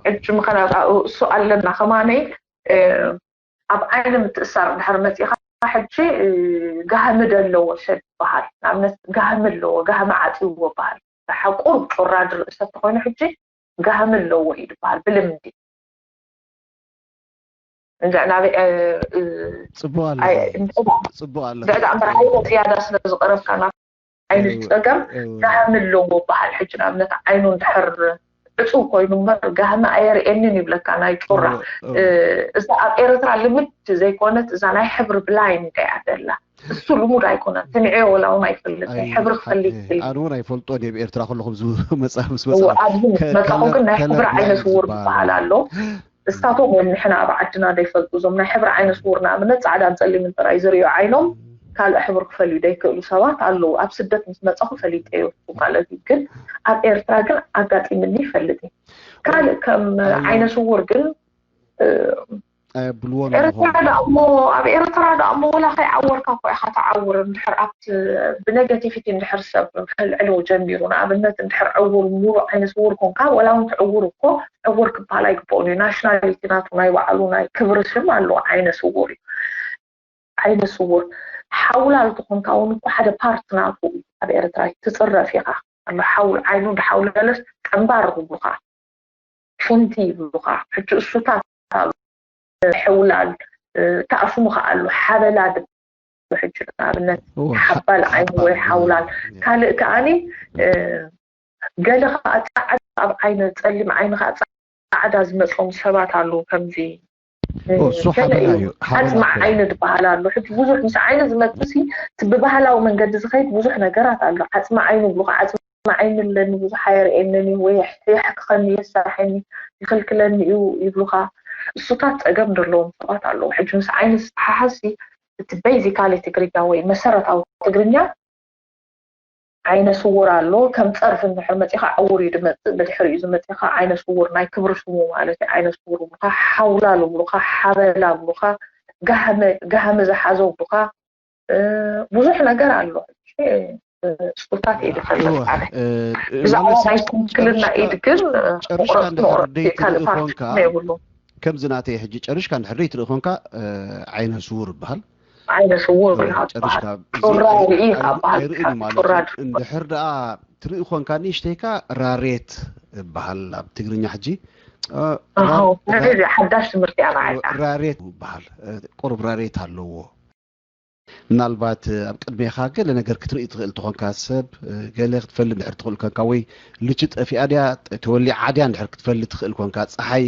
ሕጂ ምክንያት እሱ ኣለና ከማነይ ኣብ ዓይኒ ምትእሳር እንድሕር መፂእኻ ሕጂ ጋህሚ ደለዎ ሰብ ይበሃል ንኣብነት ጋህሚ ኣለዎ ጋህሚ ዓፂዎ ይበሃል ሓቁር ጩራ ድርእሰ ተኮይኑ ሕጂ ጋህሚ ኣለዎ እዩ ዝበሃል ብልምዲ እንድዕ ናበይ ፅቡቅ ኣሎ ፅቡቅ ኣሎ እንድዕ ደኣ እምበር ዓይነ ዝያዳ ስለ ዝቀረብካ ናብ ዓይኒ ዝፀገም ጋህሚ ኣለዎ በሃል ሕጂ ንኣብነት ዓይኑ እንድሕር ዕፁው ኮይኑ እምበር ጋህሚ ኣየርእየንን ይብለካ ናይ ጩራ እዛ ኣብ ኤርትራ ልምድ ዘይኮነት እዛ ናይ ሕብሪ ብላይንድ እያ ዘላ እሱ ልሙድ ኣይኮነን ስሚዐዮ ወላ እውን ኣይፈልጥ ናይ ሕብሪ ክፈልጥ ይብል ኣነ እውን ኣይፈልጦን እየ ኤርትራ ከለኹም መፅሓፍ ምስ ኣብዚ ምስ መፃኹ ግን ናይ ሕብሪ ዓይነ ስውር ዝበሃል ኣሎ እሳቶም እዮም ንሕና ኣብ ዓድና ዘይፈልጡ እዞም ናይ ሕብሪ ዓይነ ስውር ንኣብነት ፃዕዳን ፀሊምን ጥራይ ዝርእዩ ዓይኖም ካልእ ሕብሪ ክፈልዩ ዘይክእሉ ሰባት ኣለዉ ኣብ ስደት ምስ መፀኹ ፈሊጠዮ ማለት እዩ ግን ኣብ ኤርትራ ግን ኣጋጢምኒ ይፈልጥ እዩ ካልእ ከም ዓይነ ስውር ግን ኣየብልዎን ኤርትራ ደኣ እሞ ኣብ ኤርትራ ደኣ እሞ ወላ ከይዓወርካ እኮ ኢኻ ትዓውር እንድሕር ኣብቲ ብኔጋቲቪቲ እንድሕር ሰብ ከልዕሎ ጀሚሩ ንኣብነት እንድሕር ዕውር ሙሉእ ዓይነ ስውር ኮንካ ወላ እውን ትዕውር እኮ ዕውር ክበሃል ኣይግብኦን እዩ ናሽናሊቲ ናቱ ናይ ባዕሉ ናይ ክብሪ ስም ኣለዎ ዓይነ ስውር እዩ ዓይነ ስውር ሓውላል ተኾንካ እውን እኮ ሓደ ፓርት ናቱ እዩ ኣብ ኤርትራ ትፅረፍ ኢኻ ኣሎ ሓውል ዓይኑ እንዳሓውለለስ ጠንባር ይብሉኻ ሽንቲ ይብሉኻ ሕጂ እሱታት ኣሉ ሕውላል ተኣስሙ ከኣሉ ሓበላ ሕጂ ንኣብነት ሓባል ዓይኒ ወይ ሓውላል ካልእ ከኣኒ ገለ ከዓ ፃዕዳ ኣብ ዓይኒ ፀሊም ዓይኒ ከዓ ፃዕዳ ዝመፆም ሰባት ኣለዉ ከምዚ እሱ ሓበላ እዩ ዓፅሚ ዓይኒ ዝበሃል ኣሎ ሕጂ ብዙሕ ምስ ዓይኒ ዝመፅእ ሲ ብባህላዊ መንገዲ ዝኸይድ ብዙሕ ነገራት ኣሎ ዓፅሚ ዓይኒ ብሉካ ዓፅሚ ዓይኒ ኣለኒ ብዙሕ ኣየርእየንን እዩ ወይ የሕክኸኒ የሳርሐኒ ይኽልክለኒ እዩ ይብሉካ እሱታት ፀገም ዘለዎም ሰባት ኣለዉ ሕጂ ምስ ዓይኒ ዝተሓሓዝ እቲ ቤዚካሊ ትግርኛ ወይ መሰረታዊ ትግርኛ ዓይነ ስውር ኣሎ ከም ፀርፊ እንድሕር መፂኻ ዕውር እዩ ድመፅእ ብድሕሪኡ ዝመፂኻ ዓይነ ስውር ናይ ክብሪ ስሙ ማለት እዩ ዓይነ ስውር ብሉካ ሓውላሉ ብሉካ ሓበላ ብሉካ ጋህመ ዝሓዞ ብሉካ ብዙሕ ነገር ኣሎ። ሽኩርታት ኢድ ብዛዕባ ናይ ስንክልና ኢድ ግን ጨርሽካ እንድሕር ደይትርኢ ኮንካ ከምዚ ናተይ ሕጂ ጨርሽካ እንድሕር ደይትርኢ ኮንካ ዓይነ ስውር ይበሃል። ዓይነ ስውር ጨርሽካ ጩራ ርኢ ይበሃል። እንድሕር ደኣ ትርኢ ኮንካ ንእሽተይካ ራሬት ይበሃል ኣብ ትግርኛ ሕጂ ሓዳሽ ትምህርቲ እያ። ራሬት ይበሃል። ቁሩብ ራሬት ኣለዎ። ምናልባት ኣብ ቅድሜኻ ገለ ነገር ክትርኢ ትኽእል ትኾንካ ሰብ ገለ ክትፈሊ እንድሕር ትኽእል ኮንካ ወይ ልቺ ጠፊኣ ድያ ተወሊዓ ድያ እንድሕር ክትፈሊ ትኽእል ኮንካ ፀሓይ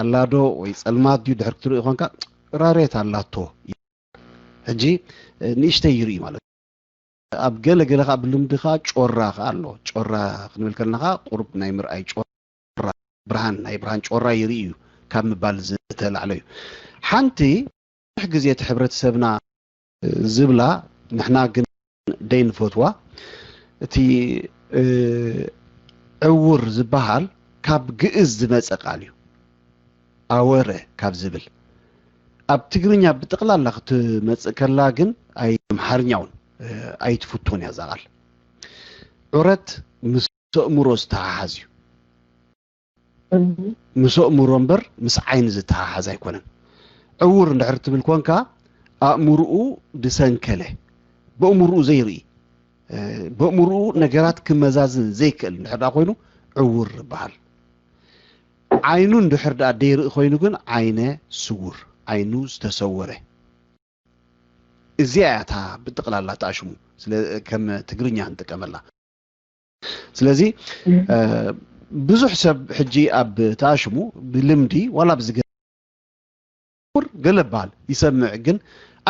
ኣላዶ ወይ ፀልማት ድዩ እንድሕር ክትርኢ ኮንካ ራሬት ኣላቶ ሕጂ ንእሽተይ ይርኢ ማለት እዩ። ኣብ ገለ ገለ ከዓ ብልምዲ ከዓ ጮራ ከዓ ኣሎ። ጮራ ክንብል ከለና ከዓ ቁሩብ ናይ ምርኣይ ጮራ ብርሃን ናይ ብርሃን ጮራ ይርኢ እዩ ካብ ምባል ዝተላዕለ እዩ። ሓንቲ ብዙሕ ግዜ እቲ ሕብረተሰብና ዝብላ ንሕና ግን ደይንፈትዋ እቲ ዕውር ዝበሃል ካብ ግእዝ ዝመፀ ቃል እዩ። ኣወረ ካብ ዝብል ኣብ ትግርኛ ብጠቕላላ ክትመፅእ ከላ ግን ኣይ ኣምሓርኛ እውን ኣይትፍቶን እያ እዛ ቃል። ዑረት ምስ ኣእምሮ ዝተሓሓዝ እዩ። ምስ ኣእምሮ እምበር ምስ ዓይኒ ዝተሓሓዝ ኣይኮነን። ዕውር እንድሕር ትብል ኮንካ ኣእምርኡ ዝሰንከለ ብእምርኡ ዘይርኢ ብእምርኡ ነገራት ክመዛዝን ዘይክእል እንድሕር ደኣ ኮይኑ ዕውር ይበሃል። ዓይኑ እንድሕር ደኣ ደይርኢ ኮይኑ ግን ዓይነ ስውር ዓይኑ ዝተሰወረ እዚኣ እያ እታ ብጥቕላላ ተኣሽሙ ከም ትግርኛ ንጥቀመላ። ስለዚ ብዙሕ ሰብ ሕጂ ኣብ ተኣሽሙ ብልምዲ ዋላ ብዝገ ገለ በሃል ይሰምዕ ግን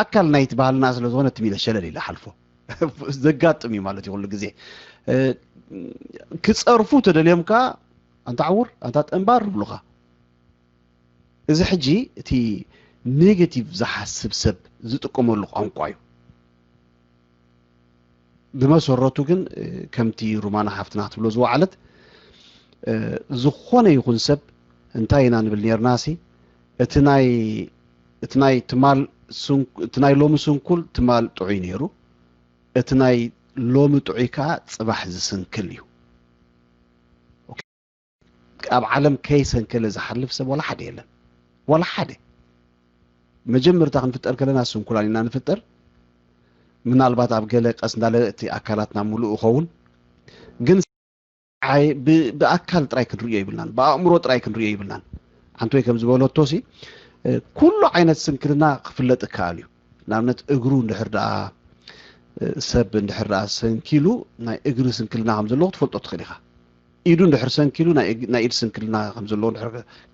ኣካል ናይቲ ባህልና ስለ ዝኾነ ትም ኢለ ሸለል ኢለ ሓልፎ ዘጋጥም እዩ ማለት እዩ። ኩሉ ግዜ ክፀርፉ ተደልዮም ከዓ ኣንታ ዕውር ኣንታ ጠንባር ይብሉኻ። እዚ ሕጂ እቲ ኔጌቲቭ ዝሓስብ ሰብ ዝጥቀመሉ ቋንቋ እዩ። ብመሰረቱ ግን ከምቲ ሩማና ሓፍትና ክትብሎ ዝወዓለት ዝኾነ ይኹን ሰብ እንታይ ኢና ንብል ነርናሲ እቲ ናይ እቲ ናይ ትማል እቲ ናይ ሎሚ ስንኩል ትማል ጥዑይ ነይሩ፣ እቲ ናይ ሎሚ ጥዑይ ከዓ ፅባሕ ዝስንክል እዩ። ኣብ ዓለም ከይሰንከለ ዝሓልፍ ሰብ ዋላ ሓደ የለን። ዋላ ሓደ። መጀመርታ ክንፍጠር ከለና ስንኩላን ኢና ንፍጠር። ምናልባት ኣብ ገለ ቀስ እንዳለ እቲ ኣካላትና ሙሉእ ይኸውን። ግን ብኣካል ጥራይ ክንርእዮ ይብልናን ብኣእምሮ ጥራይ ክንርእዮ ይብልናን። ሓንቲ ወይ ከም ዝበለቶ ሲ ኩሉ ዓይነት ስንክልና ክፍለጥ ይከኣል እዩ። ንኣብነት እግሩ እንድሕር ደኣ ሰብ እንድሕር ደኣ ሰንኪሉ ናይ እግሪ ስንክልና ከም ዘለዎ ክትፈልጦ ትኽእል ኢኻ። ኢዱ እንድሕር ሰንኪሉ ናይ ኢድ ስንክልና ከም ዘለዎ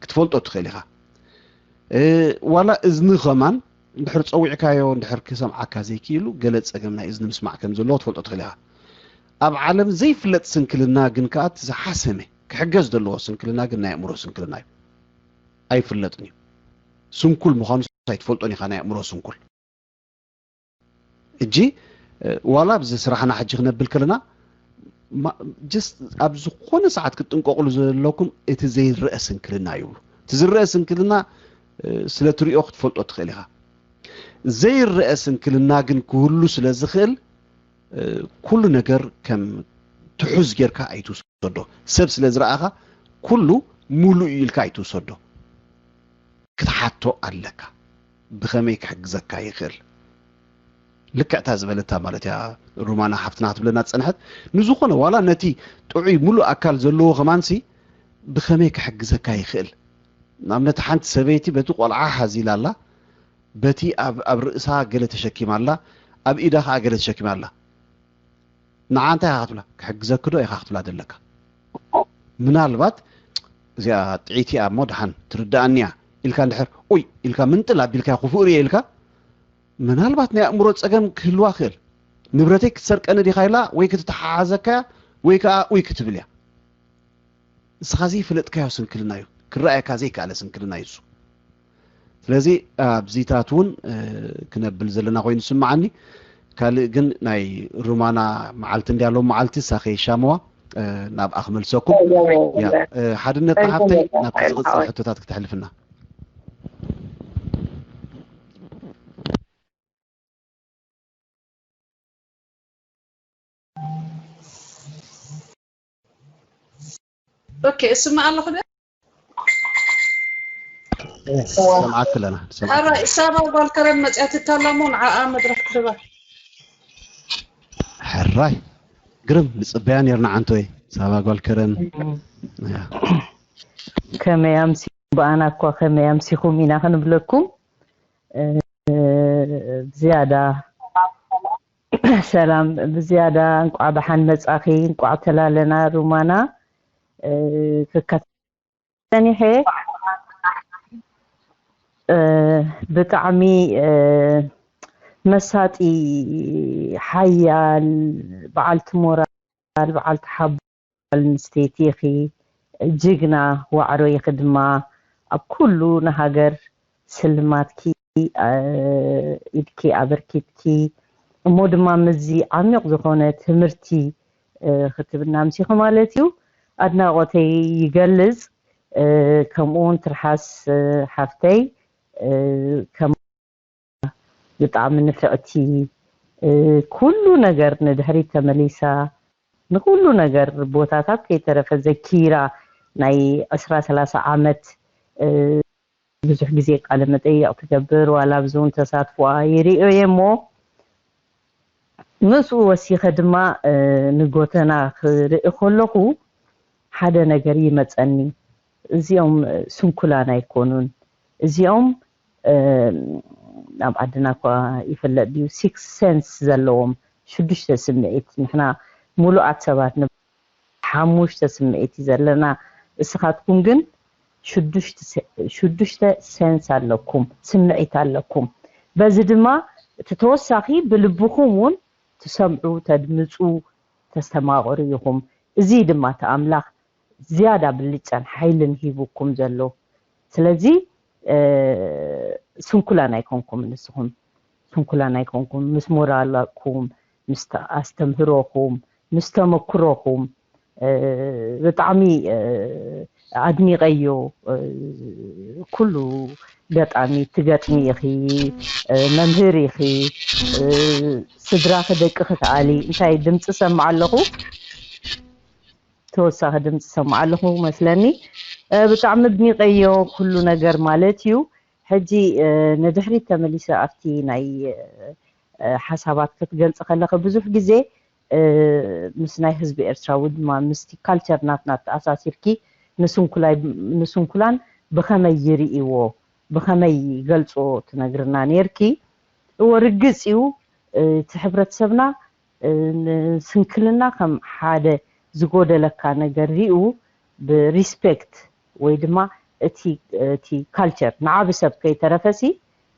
ክትፈልጦ ትኽእል ኢኻ። ዋላ እዝኒ ከማን እንድሕር ፀዊዕካዮ እንድሕር ክሰምዓካ ዘይክኢሉ ገለ ፀገም ናይ እዝኒ ምስማዕ ከም ዘለዎ ክትፈልጦ ትኽእል ኢኻ። ኣብ ዓለም ዘይፍለጥ ስንክልና ግን ከዓ እቲ ዝሓሰመ ክሕገዝ ዘለዎ ስንክልና ግን ናይ ኣእምሮ ስንክልና እዩ። ኣይፍለጥን እዩ። ስንኩል ምዃኑ ኣይትፈልጦን ኢኻ ናይ ኣእምሮ ስንኩል። እጂ ዋላ ኣብዚ ስራሕና ሕጂ ክነብል ከለና ጀስት ኣብ ዝኾነ ሰዓት ክትጥንቀቕሉ ዘለኩም እቲ ዘይረአ ስንክልና ይብሉ። እቲ ዝረአ ስንክልና ስለ ትሪኦ ክትፈልጦ ትኽእል ኢኻ። ዘይረአ ስንክልና ግን ክህሉ ስለ ዝኽእል ኩሉ ነገር ከም ትሑዝ ጌርካ ኣይትውሰዶ። ሰብ ስለ ዝረኣኻ ኩሉ ሙሉእ እዩ ኢልካ ኣይትውሰዶ። ክትሓቶ ኣለካ። ብኸመይ ክሕግዘካ ይኽእል? ልክዕታ ዝበለታ ማለት እያ ሩማና ሓፍትና ክትብለና ዝፀንሐት። ንዝኾነ ዋላ ነቲ ጥዑይ ሙሉእ ኣካል ዘለዎ ከማንሲ ብኸመይ ክሕግዘካ ይኽእል? ንኣብነት ሓንቲ ሰበይቲ በቲ ቆልዓ ሓዚላ ኣላ፣ በቲ ኣብ ርእሳ ገለ ተሸኪማ ኣላ፣ ኣብ ኢዳ ከዓ ገለ ተሸኪማ ኣላ። ንዓ እንታይ ኢኻ ክትብላ? ክሕግዘኪ ዶ ኢኻ ክትብላ ዘለካ? ምናልባት እዚኣ ጥዒቲ እያ እሞ ደሓን ትርድኣኒ እያ ኢልካ እንድሕር ኡይ ኢልካ ምንጥል ኣቢልካ ክፉእ ርየ ኢልካ ምናልባት ናይ ኣእምሮ ፀገም ክህልዋ ክእል። ንብረተይ ክትሰርቀኒ ዲኻ ኢላ ወይ ክትተሓሓዘካ እያ ወይ ከዓ ኡይ ክትብል እያ። ንስኻ ዘይፈለጥካዮ ስንክልና እዩ፣ ክረኣየካ ዘይከኣለ ስንክልና እዩ እሱ። ስለዚ ኣብዚታት እውን ክነብል ዘለና ኮይኑ ዝስምዓኒ። ካልእ ግን ናይ ሩማና መዓልቲ እንድያ ሎም መዓልቲ እሳ ከይሻመዋ ናብኣ ክመልሰኩም። ሓድነት ሓፍተይ ናብቲ ዝቕፅል ሕቶታት ክትሕልፍና። ኦኬ፣ እስማዕ ኣለኹ ዶ? ሰምዓክ ኣለና። ሰምዓክ ሓራይ፣ ሳባ ጓል ከረን መጽያትካ ኣላ እሞ ንዓኣ መድረኽ ክህባ። ሕራይ ግርም ንጽበያ ነርና። ዓንቶይ ሳባ ጓል ከረን። ያ። ከመይ ኣምሲ ብኣና እኳ ከመይ ኣምሲኹም ኢና ክንብለኩም። እ፣ ብዝያዳ ሰላም፣ ብዝያዳ እንቋዕ ደሓን መጻኺ፣ እንቋዕ ተላለና ሩማና። እ፣ ክከታተል ጸኒሐ። እ፣ ብጣዕሚ፣ እ፣ መሳጢ፣ ሓያል፣ በዓልቲ ሞራል፣ በዓልቲ ሓቦ ጓል ኣንስተይቲ ኢኺ፣ ጅግና ዋዕሮ ኢኺ ድማ። ኣብ ኩሉ ንሃገር ስልማትኪ፣ እ፣ ኢድኪ ኣበርኪትኪ፣ እሞ ድማ ምስዚ ዓሚቕ ዝኾነ ትምህርቲ፣ እ፣ ክትብና ኣምሲኺ ማለት እዩ። ኣድናቖተይ ይገልጽ። እ፣ ከምኡ እውን ትርሓስ፣ እ፣ ሓፍተይ፣ እ፣ ከም ብጣዕሚ ንፍዕቲ፣ እ፣ ኩሉ ነገር ንድሕሪት ተመሊሳ፣ ንኩሉ ነገር ቦታታት ከይተረፈ ዘኪራ፣ ናይ ዕስራ ሰላሳ ዓመት፣ እ፣ ብዙሕ ግዜ ቃለ መጠይቕ ትገብር፣ ዋላ ኣብዚ እውን ተሳትፎኣ ይርእዮ እየ እሞ፣ ምስኡ ወሲኸ ድማ፣ እ፣ ንጎተና ክርኢ ከለኹ ሓደ ነገር ይመጸኒ። እዚኦም፣ እ፣ ስንኩላን ኣይኮኑን። እዚኦም፣ እ፣ ኣብ ዓድና እኳ ይፍለጥ ድዩ? ሲክስ ሴንስ ዘለዎም፣ ሽዱሽተ ስምዒት። ንሕና ሙሉኣት ሰባት ንብ-፣ ሓሙሽተ ስምዒት እዩ ዘለና። እስኻትኩም ግን ሽዱሽተ ሴ-፣ ሽዱሽተ ሴንስ ኣለኩም፣ ስምዒት ኣለኩም። በዚ ድማ እቲ ተወሳኺ ብልብኹም እውን ትሰምዑ፣ ተድምፁ፣ ተስተማቕሩ ኢኹም። እዚ ድማ እቲ ኣምላኽ ዝያዳ ብልጫን ሓይልን ሂቡኩም ዘሎ። ስለዚ፣ እ፣ ስንኩላን ኣይኮንኩምን ንስኹም። ስንኩላን ኣይኮንኩም። ምስ ሞራልኩም፣ ምስ ተ-፣ ኣስተምህሮኹም፣ ምስ ተመክሮኹም፣ እ፣ ብጣዕሚ፣ እ፣ ኣድኒቐዮ። እ፣ ኩሉ ገጣሚ ትገጥሚ ኢኺ፣ እ፣ መምህር ኢኺ፣ እ፣ ስድራኺ ደቅኺ ትኣሊ። እንታይ ድምፂ ሰምዕ ኣለኹ? ተወሳኺ ድምፂ ሰምዕ ኣለኹ መስለኒ። እ፣ ብጣዕሚ ኣድኒቐዮ ኩሉ ነገር ማለት እዩ። ሕጂ፣ እ፣ ንድሕሪት ተመሊሰ ኣብቲ ናይ፣ እ፣ ሓሳባት ክትገልፂ ከለኺ ብዙሕ ግዜ፣ እ፣ ምስ ናይ ህዝቢ ኤርትራ ወይ ድማ ምስቲ ካልቸር ናትና ተኣሳሲርኪ ንስንኩላይ-፣ ንስንኩላን ብኸመይ ይርእይዎ፣ ብኸመይ ይገልፅዎ ትነግርና ነይርኪ። እወ ርግፅ እዩ፣ እ፣ እቲ ሕብረተሰብና፣ እ፣ ንስንክልና ከም ሓደ ዝጎደለካ ነገር ሪኡ ብሪስፔክት ወይ ድማ እቲ፣ እቲ ካልቸር ንዓቢ ሰብ ከይተረፈሲ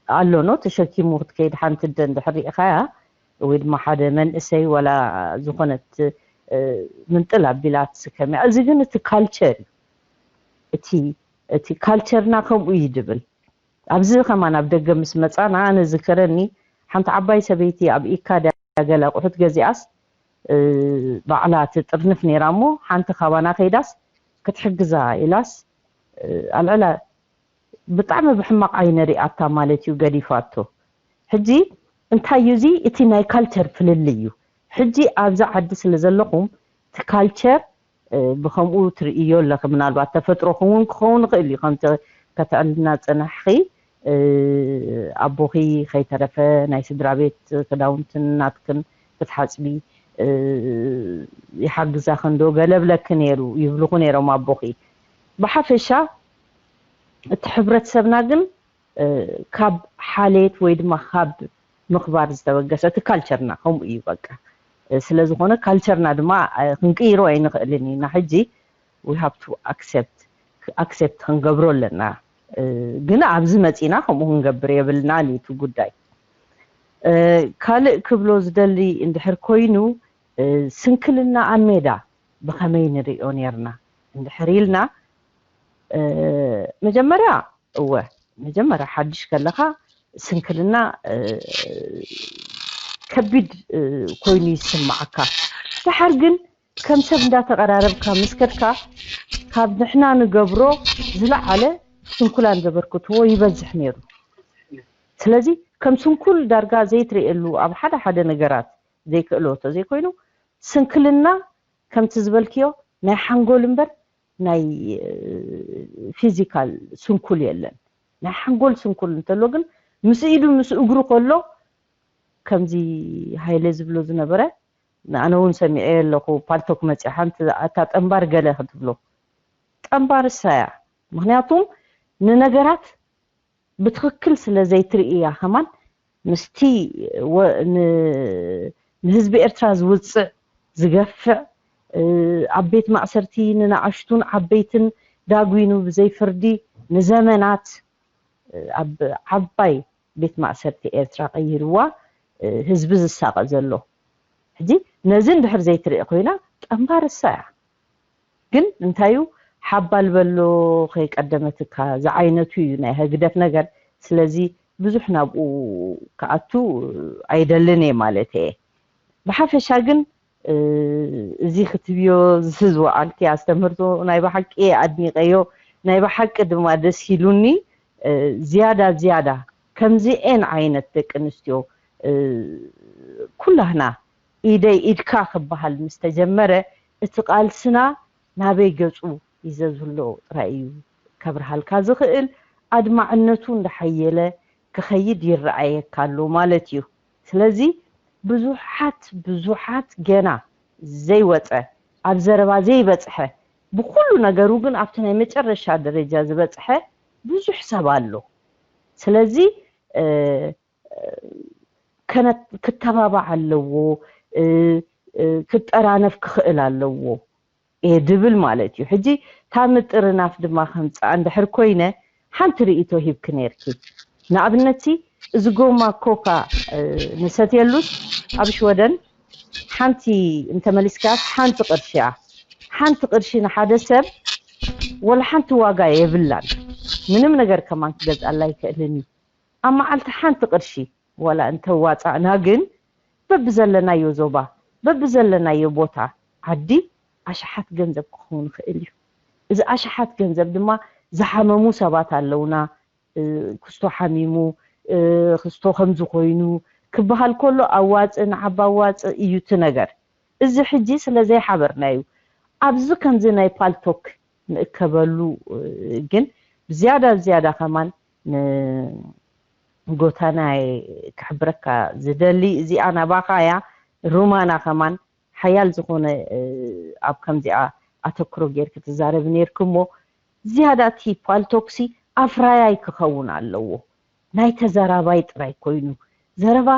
ኣሎ ኖ ተሸኪሙ ክትከይድ ሓንቲ እንደ-፣ እንድሕር ሪኢኻያ ወይ ድማ ሓደ መንእሰይ ዋላ ዝኾነት፣ እ፣ ምንጥል ኣቢላ ትስከም እያ። እዚ ግን እቲ ካልቸር እዩ። እቲ፣ እቲ ካልቸርና ከምኡ እዩ ድብል። ኣብዚ ከማን ኣብ ደገ ምስ መጻና ኣነ ዝከረኒ ሓንቲ ዓባይ ሰበይቲ ኣብ ኢካ ድያ ገለ ኣቑሑት ገዚኣስ፣ እ፣ ባዕላ ትጥርንፍ ነይራ እሞ ሓንቲ ካባና ከይዳስ ክትሕግዛ ኢላስ፣ እ፣ ኣልዕላ ብጣዕሚ ብሕማቕ ዓይነ ሪኣታ ማለት እዩ ገዲፋቶ። ሕጂ እንታይ እዩ እዚ? እቲ ናይ ካልቸር ፍልልይ እዩ። ሕጂ ኣብዚ ዓዲ ስለ ዘለኹም እቲ ካልቸር፣ እ፣ ብኸምኡ ትርእዮ ኣለኺ። ምናልባት ተፈጥሮኹም እውን ክኸውን ይኽእል እዩ። ከምቲ ከተዕልልና ዝጸናሕኺ፣ እ፣ ኣቦኺ ከይተረፈ ናይ ስድራ ቤት ክዳውንትን ናትክን ክትሓጽቢ፣ እ፣ ይሓግዛኺ እንዶ ገለ ብለኪ ነይሩ ይብልኹ ነይሮም ኣቦኺ። ብሓፈሻ እቲ ሕብረተሰብና ግን፣ እ፣ ካብ ሓልየት ወይ ድማ ካብ ምኽባር ዝተበገሰ እቲ ካልቸርና ከምኡ እዩ በቃ። እ፣ ስለ ዝኾነ ካልቸርና ድማ፣ እ፣ ክንቅይሮ ኣይንኽእልን ኢና። ሕጂ we have to accept፣ ኣክሴፕት ክንገብሮ ኣለና። እ፣ ግን ኣብዚ መጺና ከምኡ ክንገብር የብልናን እዩ እቲ ጉዳይ። እ፣ ካልእ ክብሎ ዝደሊ እንድሕር ኮይኑ፣ እ፣ ስንክልና ኣብ ሜዳ ብኸመይ ንርእዮ ኔርና እንድሕር ኢልና፣ እ፣ መጀመርያ፣ እወ፣ መጀመርያ ሓድሽ ከለኻ ስንክልና፣ እ፣ ከቢድ፣ እ፣ ኮይኑ ይስምዓካ። ደሓር ግን ከም ሰብ እንዳተቐራረብካ ምስ ከድካ ካብ ንሕና ንገብሮ ዝለዓለ ስንኩላን ዘበርክትዎ ይበዝሕ ነይሩ። ስለዚ ከም ስንኩል ዳርጋ ዘይትርእየሉ ኣብ ሓደ ሓደ ነገራት ዘይክእሎ ተዘይኮይኑ ስንክልና ከምቲ ዝበልክዮ ናይ ሓንጎል እምበር ናይ ፊዚካል ስንኩል የለን። ናይ ሓንጎል ስንኩል እንተሎ ግን ምስ ኢዱ ምስ እግሩ ከሎ ከምዚ ሃይለ ዝብሎ ዝነበረ ኣነ እውን ሰሚዐ ኣለኹ። ፓልቶክ መፂኣ ሓንቲ ኣታ ጠንባር ገለ ክትብሎ ጠንባር እሳያ። ምክንያቱም ንነገራት ብትኽክል ስለ ዘይትርእያ ከማን ምስቲ ንህዝቢ ኤርትራ ዝውፅዕ ዝገፍዕ ኣብ ቤት ማእሰርቲ ንንኣሽቱን ዓበይትን ዳጉኑ ብዘይፍርዲ ንዘመናት ኣብ ዓባይ ቤት ማእሰርቲ ኤርትራ ቀይርዋ ህዝቢ ዝሳቐ ዘሎ ሕጂ ነዚ እንድሕር ዘይትርኢ ኮይና ጠንባር እሳ እያ። ግን እንታዩ ሓባል በሎ ከይቀደመትካ ዝዓይነቱ እዩ ናይ ህግደፍ ነገር። ስለዚ ብዙሕ ናብኡ ክኣቱ ኣይደልን እየ ማለት እየ። ብሓፈሻ ግን እዚ ክትብዮ ዝዝወዓልኪ ኣስተምህርቶ ናይ ብሓቂ ኣድኒቀዮ፣ ናይ ብሓቂ ድማ ደስ ኢሉኒ። ዝያዳ ዝያዳ ከምዚኤን ዓይነት ደቂ ኣንስትዮ ኩላህና ኢደይ ኢድካ ክበሃል ምስ ተጀመረ እቲ ቃልስና ናበይ ገፁ ይዘዝሎ ጥራይ እዩ ከብርሃልካ ዝኽእል። ኣድማዕነቱ እንዳሓየለ ክኸይድ ይረኣየካ ኣሎ ማለት እዩ። ስለዚ ብዙሓት ብዙሓት ገና ዘይወፀ ኣብ ዘረባ ዘይበፅሐ ብኩሉ ነገሩ ግን ኣብቲ ናይ መጨረሻ ደረጃ ዝበፅሐ ብዙሕ ሰብ ኣሎ። ስለዚ ክተባባዕ ኣለዎ፣ ክጠራነፍ ክኽእል ኣለዎ እየ ድብል ማለት እዩ። ሕጂ እታ ምጥርናፍ ድማ ከምፅኣ እንድሕር ኮይነ ሓንቲ ርእይቶ ሂብኪ ነይርኪ። ንኣብነትሲ እዚ ጎማ ኮካ ንሰትየሉስ ኣብ ሽወደን ሓንቲ እንተመሊስካስ ሓንቲ ቅርሺ እያ። ሓንቲ ቅርሺ ንሓደ ሰብ ወላ ሓንቲ ዋጋ የብላን። ምንም ነገር ከማን ክገዝኣላ ኣይክእልን እዩ። ኣብ መዓልቲ ሓንቲ ቅርሺ ዋላ እንተዋፃእና ግን በብዘለናዮ ዞባ በብዘለናዮ ቦታ ዓዲ ኣሽሓት ገንዘብ ክኸውን ይኽእል እዩ። እዚ ኣሽሓት ገንዘብ ድማ ዝሓመሙ ሰባት ኣለውና። ክስቶ ሓሚሙ፣ ክስቶ ከምዚ ኮይኑ ክበሃል ከሎ ኣዋፅእ ንዓባ ኣዋፅእ እዩ እቲ ነገር። እዚ ሕጂ ስለ ዘይሓበርና እዩ። ኣብዚ ከምዚ ናይ ፓልቶክ ንእከበሉ ግን ብዝያዳ ብዝያዳ ከማን ንጎታናይ ክሕብረካ ዝደሊ እዚኣ ናባኻ እያ። ሩማና ከማን ሓያል ዝኾነ ኣብ ከምዚኣ ኣተክሮ ጌርክ ትዛረብ ነርክ እሞ ዝያዳ እቲ ፓልቶክሲ ኣፍራያይ ክኸውን ኣለዎ። ናይ ተዛራባይ ጥራይ ኮይኑ ዘረባ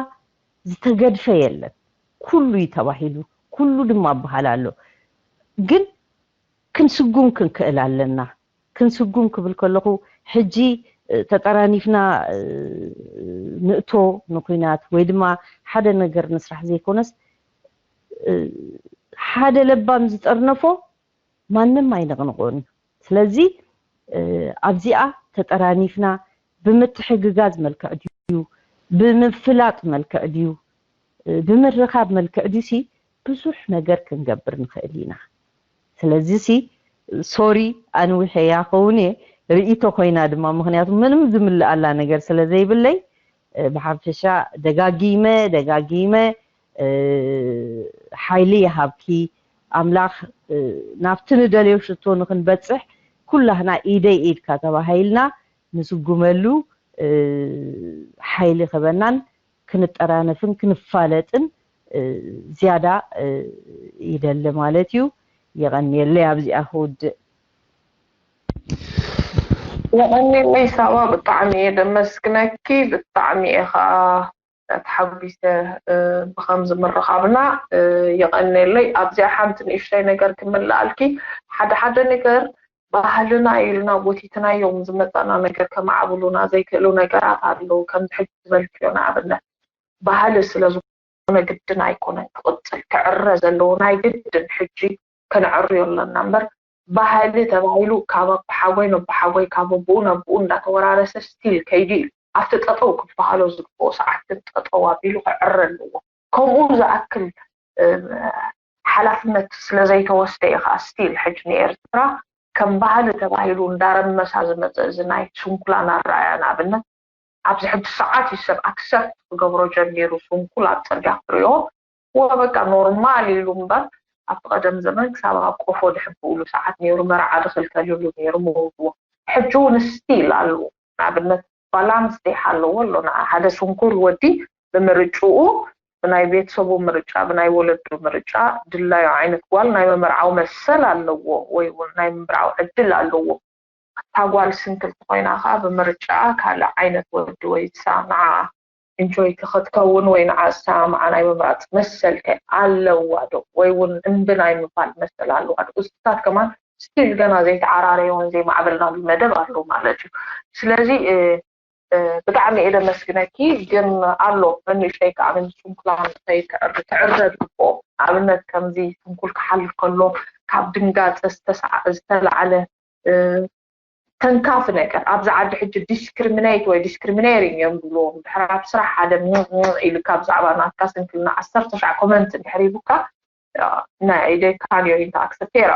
ዝተገድፈ የለን። ኩሉ እዩ ተባሂሉ፣ ኩሉ ድማ ኣበሃል ኣሎ። ግን ክንስጉም ክንክእል ኣለና። ክንስጉም ክብል ከለኹ ሕጂ ተጠራኒፍና ንእቶ ንኩናት ወይ ድማ ሓደ ነገር ንስራሕ ዘይኮነስ ሓደ ለባም ዝጠርነፎ ማንም ኣይነቕንቆን እዩ። ስለዚ ኣብዚኣ ተጠራኒፍና ብምትሕግጋዝ መልክዕ ድዩ፣ ብምፍላጥ መልክዕ ድዩ፣ ብምርኻብ መልክዕ ድዩ ሲ ብዙሕ ነገር ክንገብር ንኽእል ኢና። ስለዚ ሲ ሶሪ ኣንዊሐያ ኸውን እየ ርእይቶ ኮይና ድማ ምክንያቱ ምንም ዝምልኣላ ነገር ስለ ዘይብለይ ብሓፈሻ ደጋጊመ ደጋጊመ ሓይሊ ይሃብኪ ኣምላኽ ናብቲ ንደልዮ ሽቶ ንክንበፅሕ ኩላህና ኢደይ ኢድካ ተባሃይልና ንስጉመሉ ሓይሊ ክበናን ክንጠራነፍን ክንፋለጥን ዝያዳ ይደሊ ማለት እዩ። የቐንየለይ ኣብዚኣ ክውድእ። የቐንየለይ ሳባ፣ ብጣዕሚ እየ ደመስግነኪ። ብጣዕሚ እየ ከዓ ተሓጒሰ ብከምዚ ምርኻብና። የቐንየለይ ኣብዚኣ ሓንቲ ንእሽተይ ነገር ክምልኣልኪ። ሓደ ሓደ ነገር ባህልና ኢልና ጎቲትናዮም ዝመፃና ነገር ከማዕብሉና ዘይክእሉ ነገራት ኣለዉ። ከምዚ ሕጂ ዝበልክዮ ንኣብነት ባህሊ ስለ ዝኾነ ግድን ኣይኮነን ክቕፅል ክዕረ ዘለዎ ናይ ግድን ሕጂ ከነዕርዮ ኣለና እምበር ባህሊ ተባሂሉ ካብ ኣቦሓጎይ ነቦሓጎይ ካብ ኣቦኡ ነቦኡ እንዳተወራረሰ ስቲል ከይዱ እዩ ኣብቲ ጠጠው ክበሃሎ ዝግብኦ ሰዓት ግን ጠጠው ኣቢሉ ክዕረ ኣለዎ። ከምኡ ዝኣክል ሓላፍነት ስለዘይተወስደ እዩ ከዓ ስቲል ሕጂ ንኤርትራ ከም ባህሊ ተባሂሉ እንዳረመሳ ዝመፀ እዚ ናይ ስንኩላን ኣረኣያ ንኣብነት ኣብዚ ሕጂ ሰዓት እዩ ሰብ ኣክሰፕት ክገብሮ ጀሚሩ ስንኩል ኣብ ፅርግያ ክትሪኦ ወ በቃ ኖርማል ኢሉ እምበር ኣብቲ ቀደም ዘመን ክሳብ ኣብ ቆፎ ድሕብእሉ ሰዓት ነይሩ፣ መርዓ ድኽልከልሉ ነይሩ፣ መውትዎ። ሕጂ እውን ስቲል ኣለዎ። ንኣብነት ጓል ኣንስተይቲ ኣለዎ ኣሎ፣ ንዓ ሓደ ስንኩል ወዲ ብምርጭኡ፣ ብናይ ቤተሰቡ ምርጫ፣ ብናይ ወለዱ ምርጫ፣ ድላዩ ዓይነት ጓል ናይ ምምርዓው መሰል ኣለዎ፣ ወይ እውን ናይ ምምርዓው ዕድል ኣለዎ። እታ ጓል ስንክልቲ ኮይና ከዓ ብምርጫኣ ካልእ ዓይነት ወዲ ወይ እሳ ንዓ ኢንጆይ ክትከውን ወይ ንዓ እሳ ንዓ ናይ ምምራፅ መሰል ከ ኣለዋ ዶ? ወይ እውን እምቢ ናይ ምባል መሰል ኣለዋ ዶ? እዚታት ከማን ስቲል ገና ዘይተዓራረየውን ዘይማዕበልናሉ መደብ ኣሎ ማለት እዩ። ስለዚ ብጣዕሚ እየ ደመስግነኪ። ግን ኣሎ ንእሽተይ ከዓ ስንኩላን ትዕረ ትግብኦ። ንኣብነት ከምዚ ስንኩል ክሓልፍ ከሎ ካብ ድንጋፀ ዝተለዓለ ተንካፊ ነገር ኣብዚ ዓዲ ሕጂ ዲስክሪሚኔት ወይ ዲስክሪሚኔሪንግ እዮም ዝብልዎም። ድሕር ኣብ ስራሕ ሓደ ኢልካ ብዛዕባ ናትካ ስንክልና ዓሰርተ ሻዕ ኮመንት እንድሕር ሂቡካ ናይ ደካን ዮሪንታ ኣክሰፕቴራ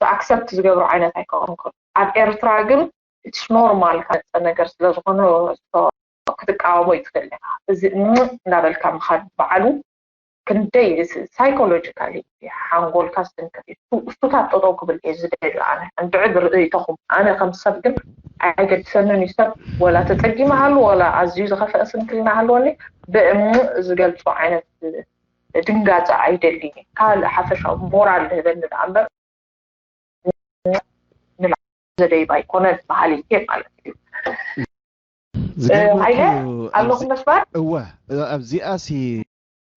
ኣክሰፕት ዝገብሩ ዓይነት ኣይከውን። ኣብ ኤርትራ ግን ኢትስ ኖርማል ካፀ ነገር ስለዝኾነ ክትቃወሞ ይትኽእል ኢኻ። እዚ እንዳበልካ ምኻድ በዓሉ ክንደይ ሳይኮሎጂካሊ ሓንጎልካ ዝትንክፍ እዩ። እሱታት ጠጠው ክብል እየ ዝደሊ ኣነ። እንድዒ ብርእይቶኹም ኣነ ከም ሰብ ግን ኣይገድሰንን እዩ። ሰብ ወላ ተፀጊመ ሃሉ ወላ ኣዝዩ ዝኸፍአ ስንክልና ሃልወኒ ብእምቕ ዝገልፆ ዓይነት ድንጋፀ ኣይደልን እዩ። ካልእ ሓፈሻዊ ሞራል ዝህበኒ ደኣ እምበር ንላዕሊ ዘደይብ ኣይኮነን በሃሊት እየ ማለት እዩ። ዝገርመኪ ሃይለ ኣለኹም ኣብዚ- መስማር እወ ኣብዚኣ ሲ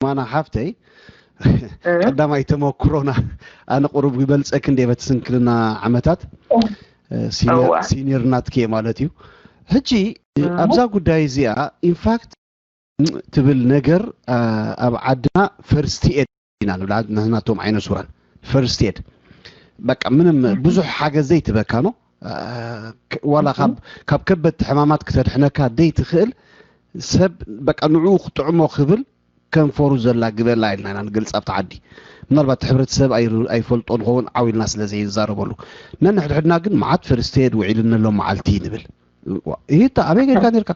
ማና ሓፍተይ ቀዳማይ ተመክሮና ኣነ ቁሩብ ይበልፀኪ እንደ በቲ ስንክልና ዓመታት ሲኒየር ናትኪ ማለት እዩ። ሕጂ ኣብዛ ጉዳይ እዚኣ ኢንፋክት ትብል ነገር ኣብ ዓድና ፈርስት ኤድ ኢና ንብላ ናቶም ዓይነ ሱራን ፈርስት ኤድ በቃ ምንም ብዙሕ ሓገዝ ዘይትበካ ነው ዋላ ካብ ከበድቲ ሕማማት ክተድሕነካ ደይትኽእል ሰብ በቃ ንዕኡ ክጥዕሞ ክብል ከንፈሩ ዘላግበላ ኢልና ኢና ንገልፅ ኣብቲ ዓዲ ምናልባት ሕብረተሰብ ኣይፈልጦ ንኸውን ዓው ኢልና ስለ ዘይዛረበሉ ነንሕድሕድና ግን መዓት ፈርስት ኤድ ውዒልኒ ኣሎ መዓልቲ ንብል ይህታ ኣበይ ጌርካ ኔርካ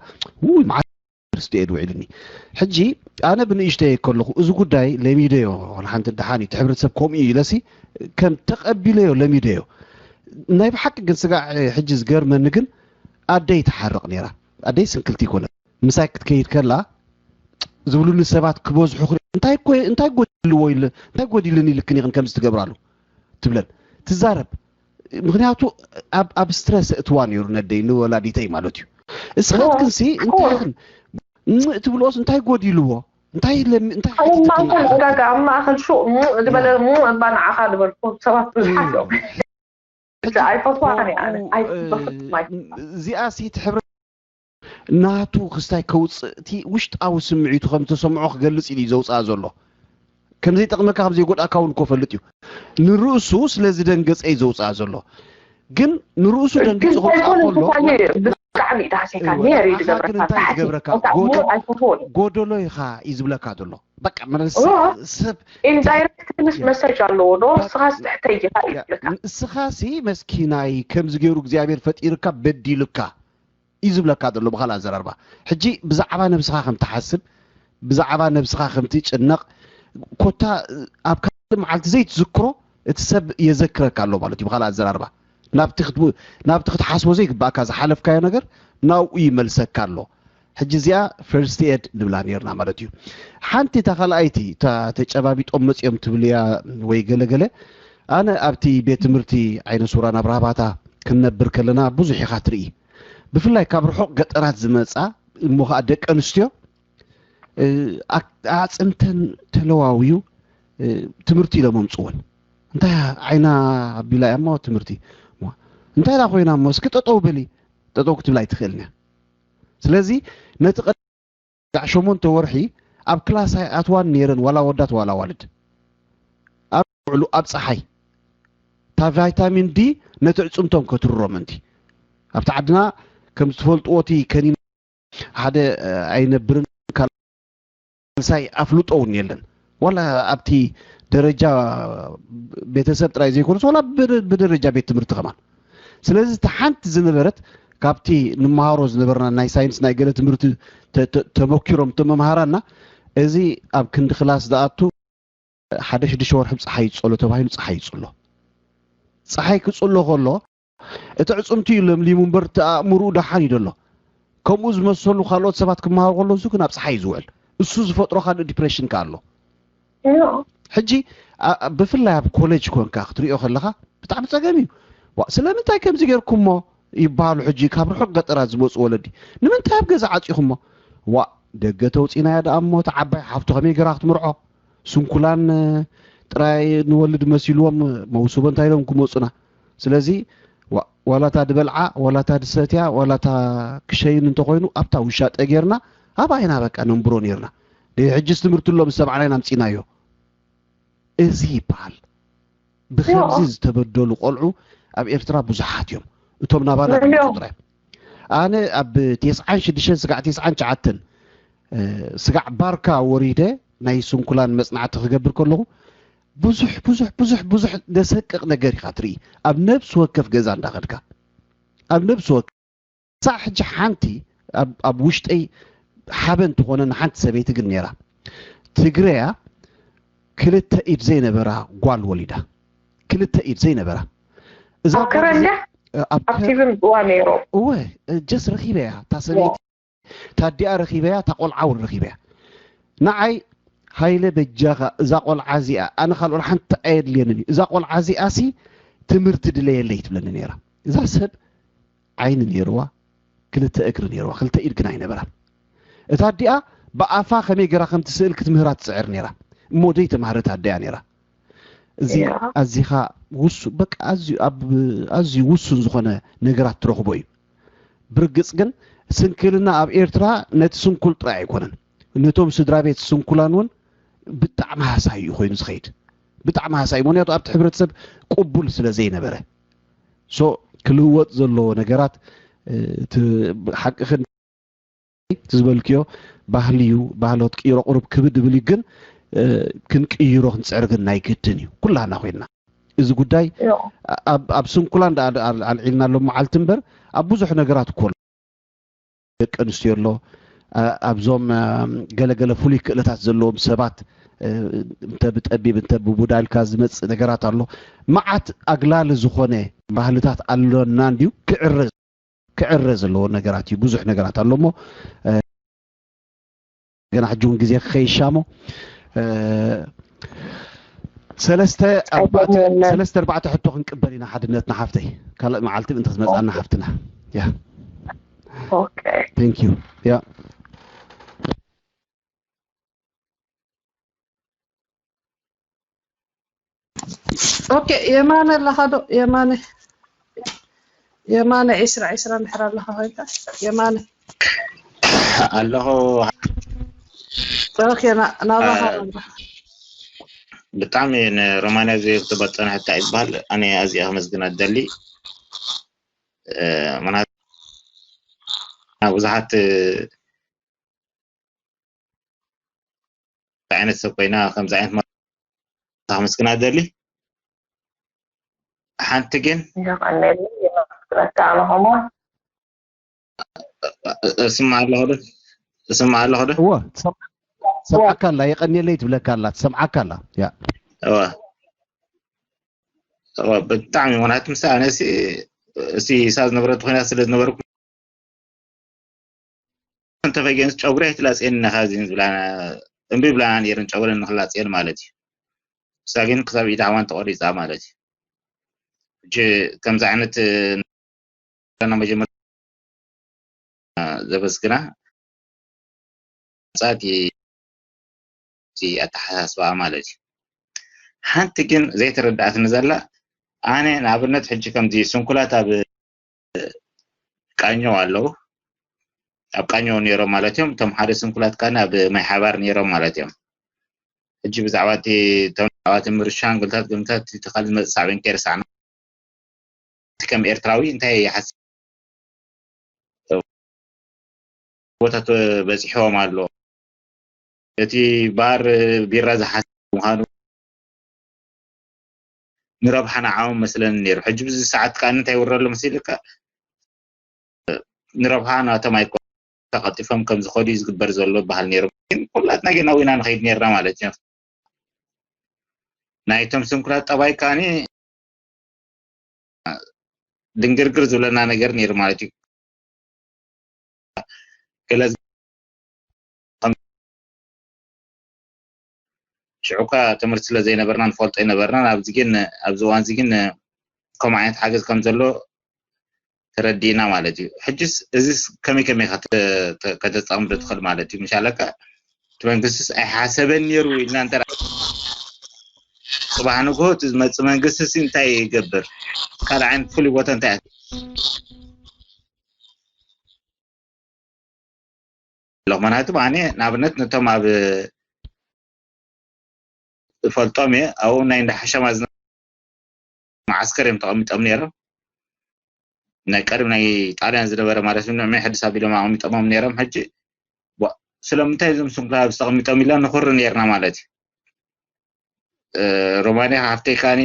ውይ መዓት ፈርስት ኤድ ውዒልኒ ሕጂ ኣነ ብንእሽተይ ከለኹ እዚ ጉዳይ ለሚደዮ ንሓንቲ ደሓን እቲ ሕብረተሰብ ከምኡ እዩ ኢለሲ ከም ተቐቢለዮ ለሚደዮ ናይ ብሓቂ ግን ስጋዕ ሕጂ ዝገርመኒ ግን ኣደይ ትሓርቕ ነይራ ኣደይ ስንክልቲ ይኮነ ምሳይ ክትከይድ ከላ ዝብሉኒ ሰባት ክበዝሑ እንታይ ጎዲልዎ እንታይ ጎዲልኒ ኢልክን ኢኽን ከምዚ ትገብራሉ ትብለን ትዛረብ ምክንያቱ ኣብ ስትረስ እትዋ ነይሩ ነደይ ንወላዲተይ ማለት እዩ እስኻትክንሲ እንታይ ኢኽን ትብልኦስ እንታይ ጎዲልዎ እንታይ ለሚ እንታይ ሓቲትክን ማእከል ዕዳጋ ኣብ ማእከል ሹቕ ዝበለ እባ ንዓኻ ዝበልኩ ሰባት ብዙሓት እዮም ኣይፈትዋን እያ ኣነ ኣይፈትዋን እዚኣ ሲ ትሕብረ ናቱ ክስታይ ከውፅእ እቲ ውሽጣዊ ስምዒቱ ከም ተሰምዖ ክገልፅ ኢሉ እዩ ዘውፅኣ ዘሎ ከም ዘይጠቕመካ ከም ዘይጎድኣካ እውን እኮ ፈልጥ እዩ ንርእሱ ስለ ዝደንገፀ እዩ ዘውፅኣ ዘሎ ግን ንርእሱ ደንጊፁ ከውፅኣ ከሎ ብጣዕሚ ዳሴካ ኔር እዩ ዝገብረካ ዝገብረካ ኣይፈትዎን ጎደሎ ኢኻ እዩ ዝብለካ ዘሎ በቃ ሰብ ኢንዳይሬክት ምስ መሰጅ ኣለዎ ዶ ንስኻስ ትሕተይ ኢኻ እዩ ዝብለካ ንስኻሲ መስኪናይ ከምዚ ገይሩ እግዚኣብሔር ፈጢርካ በዲሉካ እዩ ዝብለካ ዘሎ ብኻልእ ኣዘራርባ ሕጂ ብዛዕባ ነብስኻ ከም ትሓስብ ብዛዕባ ነብስኻ ከም ትጭነቕ ኮታ ኣብ ካልእ መዓልቲ ዘይትዝክሮ እቲ ሰብ የዘክረካ ኣሎ ማለት እዩ ብኻልእ ኣዘራርባ ናብቲ ክትሓስቦ ዘይግባእካ ዝሓለፍካዮ ነገር ናብኡ ይመልሰካ ኣሎ ሕጂ እዚኣ ፈርስት ኤድ ንብላ ነርና ማለት እዩ ሓንቲ እታ ካልኣይቲ እታ ተጨባቢጦም መፅኦም ትብልያ ወይ ገለገለ ኣነ ኣብቲ ቤት ትምህርቲ ዓይነ ሱራ ናብ ራህባታ ክንነብር ከለና ብዙሕ ኢኻ ትርኢ ብፍላይ ካብ ርሑቕ ገጠራት ዝመፃ እሞ ከዓ ደቂ ኣንስትዮ ኣፅንተን ተለዋውዩ ትምህርቲ ኢሎም ኣምፅወን እንታይ ዓይና ኣቢላ እያ እሞ ትምህርቲ እንታይ ዳ ኮይና እሞ እስኪ ጠጠው በሊ ጠጠው ክትብል ኣይትኽእልን እያ ስለዚ ነቲ ዳዕ ሸሞንተ ወርሒ ኣብ ክላስ ኣይኣትዋን ነይረን ዋላ ወዳት ዋላ ዋልድ ኣብ ውዕሉ ኣብ ፀሓይ እታ ቫይታሚን ዲ ነቲ ዕፅምቶም ከትርሮ ምንቲ ኣብቲ ዓድና ከም ዝትፈልጥዎ እቲ ከኒን ሓደ ኣይነብርን ካልሳይ ኣፍልጦ እውን የለን ዋላ ኣብቲ ደረጃ ቤተሰብ ጥራይ ዘይኮነስ ዋላ ብደረጃ ቤት ትምህርቲ ከማን ስለዚ እቲ ሓንቲ ዝነበረት ካብቲ ንመሃሮ ዝነበርና ናይ ሳይንስ ናይ ገለ ትምህርቲ ተመኪሮም እቶም መምሃራና እዚ ኣብ ክንዲ ክላስ ዝኣቱ ሓደ ሽዱሽተ ወርሒ ፀሓይ ይፅሎ ተባሂሉ ፀሓይ ይፅሎ። ፀሓይ ክፅሎ ከሎ እቲ ዕፅምቲ እዩ ለምሊሙ እምበር እቲ ኣእምርኡ ደሓን እዩ ዘሎ። ከምኡ ዝመሰሉ ካልኦት ሰባት ክመሃሩ ከለዉ እሱ ግን ኣብ ፀሓይ እዩ ዝውዕል። እሱ ዝፈጥሮ ካልእ ዲፕሬሽን ከ ኣሎ። ሕጂ ብፍላይ ኣብ ኮሌጅ ኮንካ ክትሪኦ ከለኻ ብጣዕሚ ፀገም እዩ። ስለምንታይ ከምዚ ጌርኩሞ ይበሃሉ። ሕጂ ካብ ርሑቕ ገጠራት ዝመፁ ወለዲ ንምንታይ ኣብ ገዛ ዓፂኹሞ? ዋ ደገ ተውፂናያ ደኣ እሞ እቲ ዓባይ ሓፍቱ ከመይ ገራ ክትምርዖ? ስንኩላን ጥራይ ንወልድ መሲልዎም መውስቦ እንታይ ኢሎም ክመፁና? ስለዚ ዋላታ ድበልዓ ዋላታ ድሰትያ ዋላታ ክሸይን እንተኮይኑ ኣብታ ውሻጠ ጌርና ኣብኣ ኢና በቃ ነንብሮ ኔርና። ሕጅስ ትምህርቲ ኣሎ ምስ ሰብዓና ኢና ኣምፂናዮ። እዚ ይበሃል። ብከምዚ ዝተበደሉ ቆልዑ ኣብ ኤርትራ ብዙሓት እዮም። እቶም ናባና ዝመፁ ጥራይ። ኣነ ኣብ ቴስዓን ሽዱሽተን ስጋዕ ቴስዓን ትሽዓተን ስጋዕ ባርካ ወሪደ ናይ ስንኩላን መፅናዕቲ ክገብር ከለኹ ብዙሕ ብዙሕ ብዙሕ ብዙሕ ዘሰቅቕ ነገር ኢኻ ትርኢ። ኣብ ነብሲ ወከፍ ገዛ እንዳኸድካ ኣብ ነብሲ ወከፍ ሳዕ ሕጂ ሓንቲ ኣብ ውሽጠይ ሓበን ትኾነኒ ሓንቲ ሰበይቲ ግን ነይራ ትግረያ ክልተ ኢድ ዘይነበራ ጓል ወሊዳ። ክልተ ኢድ ዘይነበራ እዛ ጓል ኣብ ቲቪ ምፅዋ ነይሮም። እወ ጀስ ረኺበያ እታ ሰበይቲ ታዲኣ ረኺበያ እታ ቆልዓ እውን ረኺበያ። ንዓይ ሃይለ በጃኻ እዛ ቆልዓ እዚኣ ኣነ ካልኦት ሓንቲ ኣየድልየንን እዩ እዛ ቆልዓ እዚኣ ሲ ትምህርቲ ድለየለይ ትብለኒ ነይራ። እዛ ሰብ ዓይኒ ነይርዋ ክልተ እግሪ ነይርዋ ክልተ ኢድ ግን ኣይነበራን። እታ ኣዲኣ ብኣፋ ከመይ ገራ ከም ትስእል ክትምህራ ትፅዕር ነይራ እሞ ደይ ተማህረት ኣዲኣ ነይራ። እዚ ኣዚኻ ውሱ በቃ ኣዝዩ ኣብ ኣዝዩ ውሱን ዝኾነ ነገራት ትረኽቦ እዩ። ብርግፅ ግን ስንክልና ኣብ ኤርትራ ነቲ ስንኩል ጥራይ ኣይኮነን፣ ነቶም ስድራ ቤት ስንኩላን እውን ብጣዕሚ ሃሳይ እዩ ኮይኑ ዝኸይድ። ብጣዕሚ ሃሳይ ምክንያቱ ኣብቲ ሕብረተሰብ ቅቡል ስለ ዘይነበረ ሶ ክልወጥ ዘለዎ ነገራት ሓቅኽን ዝበልክዮ ባህሊ እዩ። ባህሊ ክትቅይሮ ቅሩብ ክብድ ድብል እዩ ግን ክንቅይሮ ክንፅዕር ግን ናይ ግድን እዩ ኩላና ኮይንና። እዚ ጉዳይ ኣብ ስንኩላን ኣልዒልና ኣሎ መዓልቲ እምበር ኣብ ብዙሕ ነገራት እኮ ደቂ ኣንስትዮ ኣሎ ኣብዞም ገለገለ ፍሉይ ክእለታት ዘለዎም ሰባት እንተ ብጠቢብ እንተ ብቡዳ ኢልካ ዝመፅእ ነገራት ኣሎ። መዓት ኣግላሊ ዝኾነ ባህልታት ኣሎና እንድዩ ክዕረ ክዕረ ዘለዎ ነገራት እዩ። ብዙሕ ነገራት ኣሎ እሞ ገና ሕጂ እውን ግዜ ክኸይሻሞ ሰለስተ ኣርባዕተ ሕቶ ክንቅበል ኢና። ሓድነትና ሓፍተይ ካልእ መዓልቲ ምእንቲ ክትመፅኣና ሓፍትና ያ ቴንክ ዩ ያ ኦኬ የማነ ኣለኻ ዶ? የማነ የማነ ዒስራ ዒስራ እንድሕር ኣለኻ ኮይንካ የማነ ኣለኹ። ኦኬ ናባኻ ብጣዕሚ ንሮማንያ ዘይክትበል ፀንሐታ ይበሃል። ኣነ ኣዚኣ ከመስግና ደሊ ምክንያቱ ብዙሓት ዓይነት ሰብ ኮይና ከምዚ ዓይነት ከመስግና ደሊ ሓንቲ ግን የቐነሊ የመስግነካ ኣነ ከሞ እስማ ኣለኹ ዶ እስማ ኣለኹ ዶ እወ ትሰምዓካ ኣላ የቐንየለይ ትብለካ ኣላ ትሰምዓካ ኣላ ያ እወ እወ ብጣዕሚ ምክንያቱ ምስ ኣነ እሲ እሳ ዝነበረት ኮይና ስለ ዝነበርኩ እንተፈጊአን ጨጉሪ ኣይትላፅየን ኢኻ ዝን ዝብላና እምቢ ብላና ነይረን ጨጉረን ንክላፅየን ማለት እዩ። እሳ ግን ክሳብ ኢድ ዓዋን ተቆሪፃ ማለት እዩ። ሕጂ ከምዚ ዓይነት ና መጀመርያ ዘመስግና ፃት ኣተሓሳስባ ማለት እዩ። ሓንቲ ግን ዘይተረዳእትኒ ዘላ ኣነ ንኣብነት ሕጂ ከምዚ ስንኩላት ኣብ ቃኘው ኣለዉ ኣብ ቃኘው ነይሮም ማለት እዮም። እቶም ሓደ ስንኩላት ካን ኣብ ማይ ሓባር ነይሮም ማለት እዮም። ሕጂ ብዛዕባ እቲ ተባባቲ ምርሻን ግልታት ግምታት እቲ ካልእ ዝመፅእ ሳዕቤን ከይረሳዕና እቲ ከም ኤርትራዊ እንታይ ይሓስብ ቦታ በፂሕዎም ኣሎ እቲ ባር ቢራ ዝሓስብ ምዃኑ ንረብሓ ንዓኦም መስለኒ ነይሩ። ሕጂ ብዚ ሰዓት ከዓ እንታይ ይውረ ኣሎ መሲልካ ንረብሓ ናቶም ኣይኮ ተቐልጢፎም ከም ዝኸዱ እዩ ዝግበር ዘሎ ይበሃል ነይሩ። ግን ኩላትና ጌና ዊና ንኸይድ ነይርና ማለት እዩ። ናይቶም ስንኩላት ጠባይ ከዓኒ ድንግርግር ዝብለና ነገር ነይሩ ማለት እዩ። ገለ ሽዑ እኳ ትምህርቲ ስለ ዘይነበርና ንፈልጦ ኣይነበርናን። ኣብዚ ግን ኣብዚ እዋን እዚ ግን ከምኡ ዓይነት ሓገዝ ከም ዘሎ ተረዲእና ማለት እዩ። ሕጅስ እዚስ ከመይ ከመይ ከተ- ተ- ከተጻምዶ ትኽእል ማለት እዩ? ምሻለካ እቲ መንግስትስ ኣይሓሰበን ነይሩ ኢልና እንተ ጽባሕ ንግሆ እቲ ዝመጽእ መንግስቲ ሲ እንታይ ይገብር? ካልእ ዓይነት ፍሉይ ቦታ እንታይ ኣለኹ? ምክንያቱ ኣነ ንኣብነት ነቶም ኣብ እፈልጦም እየ ኣብኡ ናይ እንዳ ሓሸማ ዝነ- መዓስከር እዮም ተቐሚጦም ነይሮም። ናይ ቀደም ናይ ጣልያን ዝነበረ ማለት እዩ። ንዕሚ ሕድስ ኣቢሎም ኣቐሚጦሞም ነይሮም። ሕጂ ዋ- ስለምንታይ እዞም ስንኩላ ኣብዚ ተቐሚጦም ኢልና ንኹሪ ነይርና ማለት እዩ። እ፣ ሮማንያ ሃፍተይ ካኒ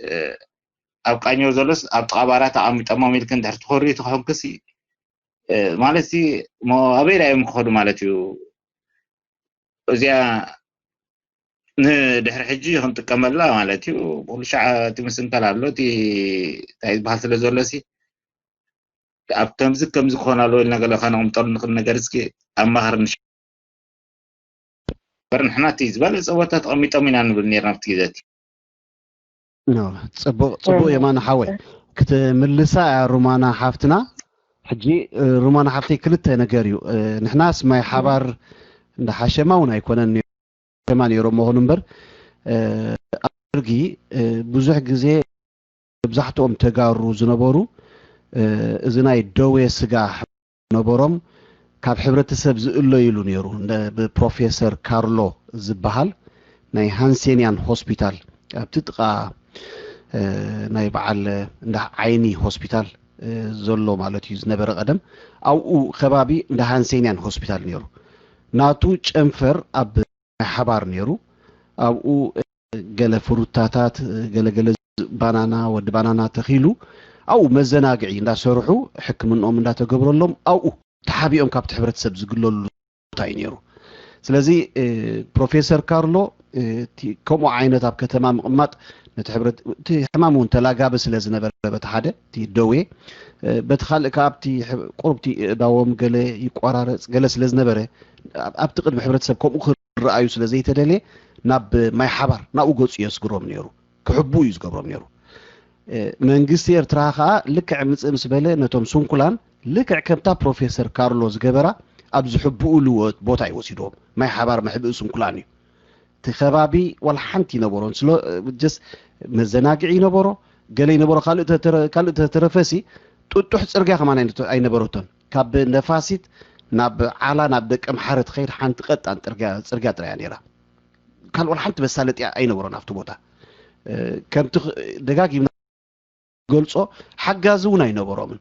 እ፣ ኣብ ቃኘው ዘሎስ ኣብ ጥቓ ባራ ተቐሚጦሞም ኢልክ እንድሕር ትኾሪ ተኾንክሲ እ፣ ማለት ሲ ሞ ኣበይ ዳ እዮም ክኸዱ ማለት እዩ። እዚኣ ንድሕሪ ሕጂ ክንጥቀመላ ማለት እዩ። ኩሉ ሻዕ እቲ ምስንካል ኣሎ እቲ እንታይ ዝበሃል ስለ ዘሎ ሲ ኣብ ከምዚ ከምዚ ክኾን ኣለዎ ኢልና ገለ ከነቕምጠሉ ንኽእል ነገር እስኪ ኣማኽር ንሽ በር ንሕና እቲ ዝበለፀ ቦታ ተቐሚጦም ኢና ንብል ነርና ኣብቲ ግዜ እቲ ኖ፣ ጽቡቅ ጽቡቅ የማነ ሓወይ ክትምልሳ እያ ሩማና ሓፍትና። ሕጂ እ፣ ሩማና ሓፍተይ ክልተ ነገር እዩ እ፣ ንሕናስ ማይ ሓባር እንዳ ሓሸማ እውን ኣይኮነን ነይሩ፣ ሓሸማ ነይሮም መኾኑ እምበር እ፣ ኣብ ደርጊ እ፣ ብዙሕ ግዜ መብዛሕትኦም ተጋሩ ዝነበሩ እ፣ እዚ ናይ ደዌ ስጋ ዝነበሮም ካብ ሕብረተሰብ ዝእለይሉ ነይሩ። እንደ ብፕሮፌሰር ካርሎ ዝበሃል ናይ ሃንሴንያን ሆስፒታል ኣብቲ ጥቓ እ፣ ናይ በዓል እንዳ ዓይኒ ሆስፒታል እ፣ ዘሎ ማለት እዩ ዝነበረ ቀደም ኣብኡ ከባቢ እንዳ ሃንሴንያን ሆስፒታል ነይሩ። ናቱ ጨንፈር ኣብ ናይ ሓባር ነይሩ። ኣብኡ ገለ ፍሩታታት ገለገለ ባናና ወዲ ባናና ተኺሉ ኣብኡ መዘናግዒ እንዳሰርሑ ሕክምንኦም እንዳተገብረሎም ኣብኡ ተሓቢኦም ካብቲ ሕብረተሰብ ዝግለሉ ቦታ እዩ ነይሩ። ስለዚ እ፣ ፕሮፌሰር ካርሎ እ፣ እቲ ከምኡ ዓይነት ኣብ ከተማ ምቕማጥ ነቲ ሕብረት እቲ ሕማም እውን ተላጋቢ ስለ ዝነበረ በቲ ሓደ እቲ ደዌ እ፣ በቲ ካልእ ከዓ ኣብቲ ሕ- ቁሩብቲ እእዳዎም ገለ ይቆራረፅ ገለ ስለ ዝነበረ ኣብ- ኣብቲ ቅድሚ ሕብረተሰብ ከምኡ ክረኣዩ ስለ ዘይተደልየ ናብ ማይ ሓባር ናብኡ ገፁ የስግሮም ነይሩ። ክሕቡ እዩ ዝገብሮም ነይሩ። መንግስቲ ኤርትራ ከዓ ልክዕ ምፅእ ምስ በለ ነቶም ስንኩላን ልክዕ ከምታ ፕሮፌሰር ካርሎ ዝገበራ ኣብ ዝሕብኡሉ ቦታ እዩ ወሲድዎም። ማይ ሓባር መሕብኢ ስንኩላን እዩ። እቲ ከባቢ ዋላ ሓንቲ ይነበሮን ስለ ጀስ መዘናግዒ ይነበሮ ገለ ይነበሮ ካልእ ተተረ- ካልእ ተተረፈሲ ጥጡሕ ፅርግያ ከማን ኣይነ- ኣይነበረቶን። ካብ ነፋሲት ናብ ዓላ ናብ ደቀ ምሓረ ትኸይድ ሓንቲ ቀጣን ፅርግያ ፅርግያ ጥራያ ነይራ። ካልእ ዋላ ሓንቲ መሳለጥያ ኣይነበሮን ኣብቲ ቦታ። ከምቲ ደጋጊምና ገልጾ ሓጋዚ እውን ኣይነበሮምን።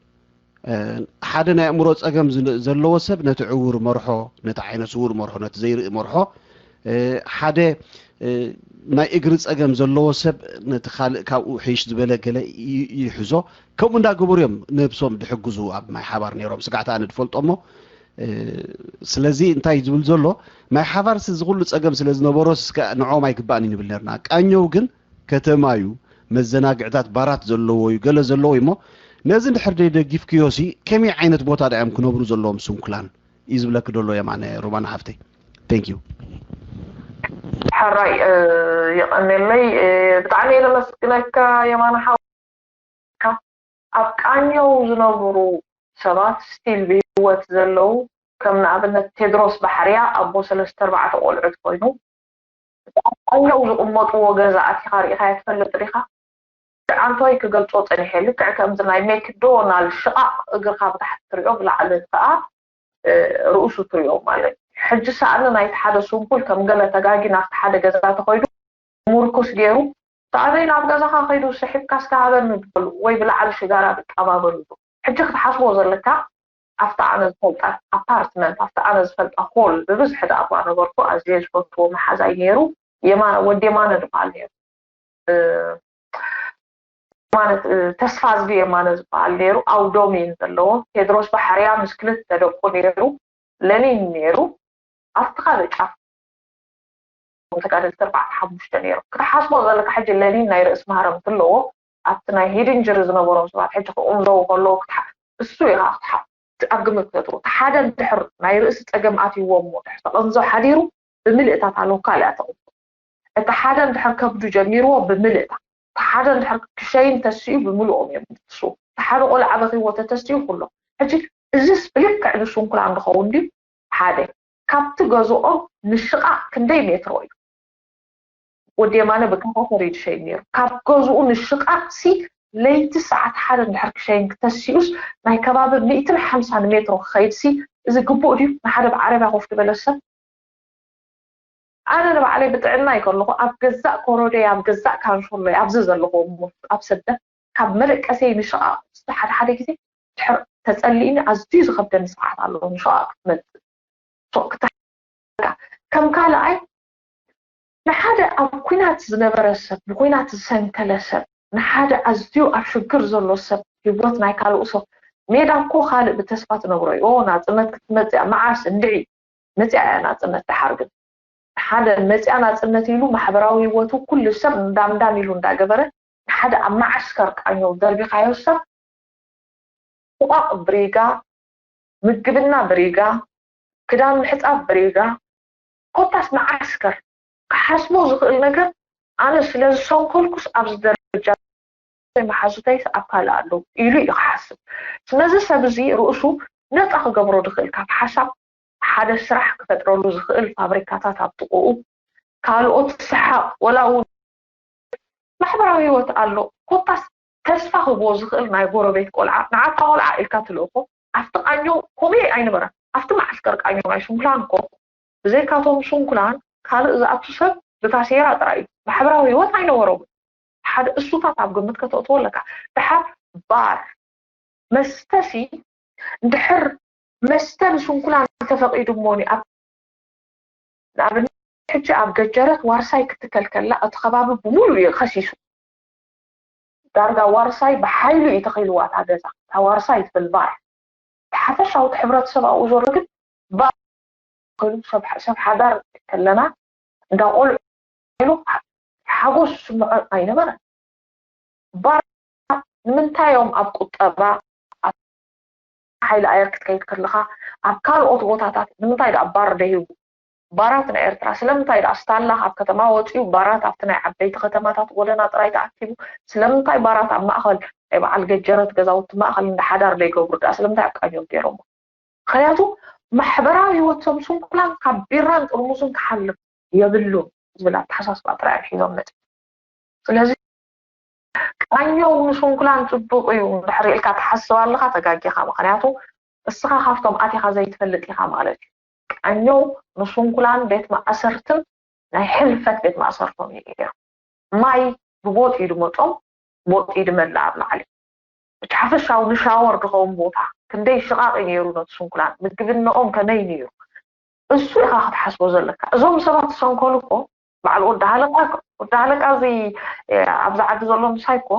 ሓደ ናይ ኣእምሮ ጸገም ዘለዎ ሰብ ነቲ ዕውር መርሖ፣ ነቲ ዓይነ ስውር መርሖ፣ ነቲ ዘይርኢ መርሖ፣ ሓደ ናይ እግሪ ጸገም ዘለዎ ሰብ ነቲ ካልእ ካብኡ ሕይሽ ዝበለ ገለ ይሕዞ። ከምኡ እንዳገበሩ እዮም ነብሶም ድሕግዙ ኣብ ማይ ሓባር ነይሮም። ስጋዕቲ ኣነ ድፈልጦ እሞ ስለዚ እንታይ ዝብል ዘሎ ማይ ሓባር እዚ ኩሉ ጸገም ስለ ዝነበሮ እስከ ንዕኦም ኣይግባእን እዩ ንብል ነርና። ቃኘው ግን ከተማ እዩ፣ መዘናግዕታት ባራት ዘለዎ እዩ፣ ገለ ዘለዎ እዩ እሞ ነዚ እንድሕር ደይ ደጊፍክዮ ሲ ከመይ ዓይነት ቦታ ዳ እዮም ክነብሩ ዘለዎም ስንኩላን እዩ ዝብለኪ ደሎ የማነ ሮማና ሓፍተይ። Thank you። ሕራይ የቐንየለይ ብጣዕሚ እየ ዘመስግነካ የማነ ሓው። ካብ ኣብ ቃኘው ዝነብሩ ሰባት ስቲል ብህይወት ዘለዉ ከም ንኣብነት ቴድሮስ ባሕርያ ኣቦ ሰለስተ ኣርባዕተ ቆልዑት ኮይኑ ኣብ ቃኘው ዝቕመጥዎ ገዛ ኣቲኻ ርኢኻዮ ትፈልጥ ዲኻ? ዓንቶይ ክገልጾ ጸኒሐ ልክዕ ከምዚ ናይ ሜክዶናል ሽቓቕ እግርኻ ብታሕቲ ትሪኦ ብላዕሊ ከኣ ርእሱ ትሪኦ ማለት እዩ። ሕጂ ሰኣኒ ናይቲ ሓደ ስንኩል ከም ገለ ተጋጊ ናብቲ ሓደ ገዛ ተኸይዱ ምርኩስ ገይሩ፣ "ሰኣነይ ናብ ገዛኻ ከይዱ ስሒብካ እስከ ሃበኒ" በሉ ወይ ብላዕሊ ሽጋራ ድቀባበሉ። ሕጂ ክትሓስቦ ዘለካ ኣብታ ኣነ ዝፈልጣ ኣፓርትመንት፣ ኣብታ ኣነ ዝፈልጣ ሆል ብብዝሒ ደኣ እኳ ነበርኩ፣ ኣዝየ ዝፈትዎ መሓዛይ ነይሩ። የማነ፣ ወዲ የማነ ዝበሃል ነይሩ። ማለት ተስፋዝጊ የማነ ዝበሃል ነይሩ። ኣውዶሚን ዘለዎ ቴድሮስ ባሕርያ ምስ ክልተ ደቁ ነይሩ። ለኒን ነይሩ። ኣብቲ ካልእ ጫፍ ተጋደልቲ ኣርባዕተ ሓሙሽተ ነይሮም። ክትሓስቦ ዘለካ ሕጂ ለሊን ናይ ርእሲ ማህረምቲ ኣለዎ። ኣብቲ ናይ ሂድን ጅሪ ዝነበሮም ሰባት ሕጂ ክቕምዘው ከለዉ ክትሓ-፣ እሱ ኢኻ ክትሓ-፣ ኣብ ግምት ከተእትዎ። እቲ ሓደ እንድሕር ናይ ርእሲ ጸገም ኣትይዎ እሞ ድሕር ተቐምዞ ሓዲሩ ብምልእታ እታ ሎካል እያ ተቕምጦ። እቲ ሓደ እንድሕር ከብዱ ጀሚርዎ ብምልእታ፣ እቲ ሓደ እንድሕር ክሸይን ተሲኡ ብምልኦም እዮም ዝትስኡ። እቲ ሓደ ቆልዓ በኺዎ ተተሲኡ ኩሎ። ሕጂ እዚስ ብልክዕ ንስንኩላን ዝኸውን ድዩ? ሓደ ካብቲ ገዝኦም ንሽቓቕ ክንደይ ሜትሮ እዩ? ወዲ የማነ ብካታተር እዩ ዝሸይን ነይሩ። ካብ ገዝኡ ንሽቓቕ ሲ ለይቲ ሰዓት ሓደ እንድሕር ክሸይን ክተሲኡስ ናይ ከባቢ ሚእትን ሓምሳን ሜትሮ ክኸይድ ሲ እዚ ግቡእ ድዩ? ንሓደ ብዓረብያ ኮፍ ዝበለ ሰብ ኣነ ንባዕለይ ብጥዕናይ ከለኹ ኣብ ገዛእ ኮሮደይ፣ ኣብ ገዛእ ካንሾሎይ፣ ኣብዚ ዘለኹ ኣብ ሰደት ካብ መደቀሰይ ንሸቓቕ ሓደ ሓደ ግዜ ድሕር ተጸሊእኒ ኣዝዩ ዝኸብደኒ ሰዓት ኣሎ ንሸቓቕ ክትመጽእ። ሶ ክተ-፣ ከም ካልኣይ ንሓደ ኣብ ኲናት ዝነበረ ሰብ፣ ብኲናት ዝሰንከለ ሰብ፣ ንሓደ ኣዝዩ ኣብ ሽግር ዘሎ ሰብ ህይወት ናይ ካልኡ ሰብ ሜዳ እኮ ካልእ ብተስፋ ትነብሮ እዩ። ኦ ናጽነት ክትመጽእ እያ፣ መዓስ እንድዒ መጽኣ እያ ናጽነት። ደሓር ግን ሓደ መጽኣ ናጽነት ኢሉ ማሕበራዊ ህይወቱ ኩሉ ሰብ እንዳምዳም ኢሉ እንዳገበረ ንሓደ ኣብ መዓስከር ቃኘው ደርቢኻዮ ሰብ ሽቓቕ ብሪጋ፣ ምግብና ብሪጋ፣ ክዳን ምሕጻብ ብሪጋ፣ ኮታስ መዓስከር ክሓስቦ ዝኽእል ነገር ኣነ ስለ ዝሰንከልኩስ ኣብዚ ደረጃ መሓዙተይስ ኣብ ካልእ ኣለዉ ኢሉ እዩ ክሓስብ። ስለዚ ሰብ እዚ ርእሱ ነጻ ክገብሮ ዝኽእል ካብ ሓሳብ ሓደ ስራሕ ክፈጥረሉ ዝኽእል ፋብሪካታት ኣብ ጥቕኡ ካልኦት ሰሓቕ ወላ እውን ማሕበራዊ ህይወት ኣሎ። ኮታስ ተስፋ ክህቦ ዝኽእል ናይ ጎረቤት ቆልዓ ንዓካ ቆልዓ ኢልካ ትልእኮ ኣብቲ ቃኘው ኮሜ ኣይነበረን። ኣብቲ መዓስከር ቃኘው ናይ ስንኩላን እኮ ብዘይካቶም ስንኩላን ካልእ ዝኣቱ ሰብ ብታሴራ ጥራይ እዩ። ማሕበራዊ ህይወት ኣይነበሮም። ሓደ እሱታት ኣብ ግምት ከተእትዎ ኣለካ። ድሓር ባር መስተሲ እንድሕር መስተ ንስንኩላን ተፈቒዱ እሞኒ ኣብ ንኣብነት ሕጂ ኣብ ገጀረት ዋርሳይ ክትከልከላ እቲ ከባቢ ብምሉእ እዩ ከሲሱ። ዳርጋ ዋርሳይ ብሓይሉ እዩ ተኺልዋ እታ ገዛ። እታ ዋርሳይ ትብል ባር። እቲ ሓፈሻዊ እቲ ሕብረተሰብ ኣብኡ ዘሎ ግን ባር ኮይኑ ሰብ ሰብ ሓዳር ከለና እንዳ ቆልዑ ኢሉ ሓጎስ ዝስምዖ ኣይነበረን። ባር ንምንታይ እዮም ኣብ ቁጠባ፣ ኣብ ሓይሊ ኣየር ክትከይድ ከለኻ ኣብ ካልኦት ቦታታት ንምንታይ ደኣ ባር ደይቡ? ባራት ናይ ኤርትራ ስለምንታይ ደኣ ስታላ ካብ ከተማ ወፂኡ ባራት ኣብቲ ናይ ዓበይቲ ከተማታት ጎደና ጥራይ ተኣኪቡ? ስለምንታይ ባራት ኣብ ማእኸል ናይ በዓል ገጀረት ገዛውቲ ማእኸል እንዳ ሓዳር ደይገብሩ ደኣ ስለምንታይ ኣብ ቃኘው ገይሮሞ? ምኽንያቱ ማሕበራዊ ህይወቶም ስንኩላን ካብ ቢራን ጥርሙዝን ክሓልፍ የብሉን ዝብል ኣተሓሳስባ ጥራይ እዮም ሒዞም መፅዮም። ስለዚ ቃኘው ንስንኩላን ፅቡቕ እዩ እንድሕር ኢልካ ትሓስብ ኣለኻ ተጋጊኻ። ምኽንያቱ እስኻ ካብቶም ኣቲኻ ዘይትፈልጥ ኢኻ ማለት እዩ። ቃኘው ንስንኩላን ቤት ማእሰርትን ናይ ሕልፈት ቤት ማእሰርቶም እዩ ገይሩ። ማይ ብቦጥ እዩ ድመጾም፣ ቦጥ እዩ ድመልእ ኣብ ላዕሊ። እቲ ሓፈሻዊ ንሻወር ድኸውን ቦታ ክንደይ ሽቓቕ እዩ ነይሩ ነቲ ስንኩላን፣ ምግብነኦም ከመይ ነይሩ? እሱ ኢኻ ክትሓስቦ ዘለካ። እዞም ሰባት ዝሰንከሉ እኮ በዓል ወዲ ሃለቃ፣ ወዲ ሃለቃ እዚ ኣብዚ ዓዲ ዘሎ ምሳይ እኮ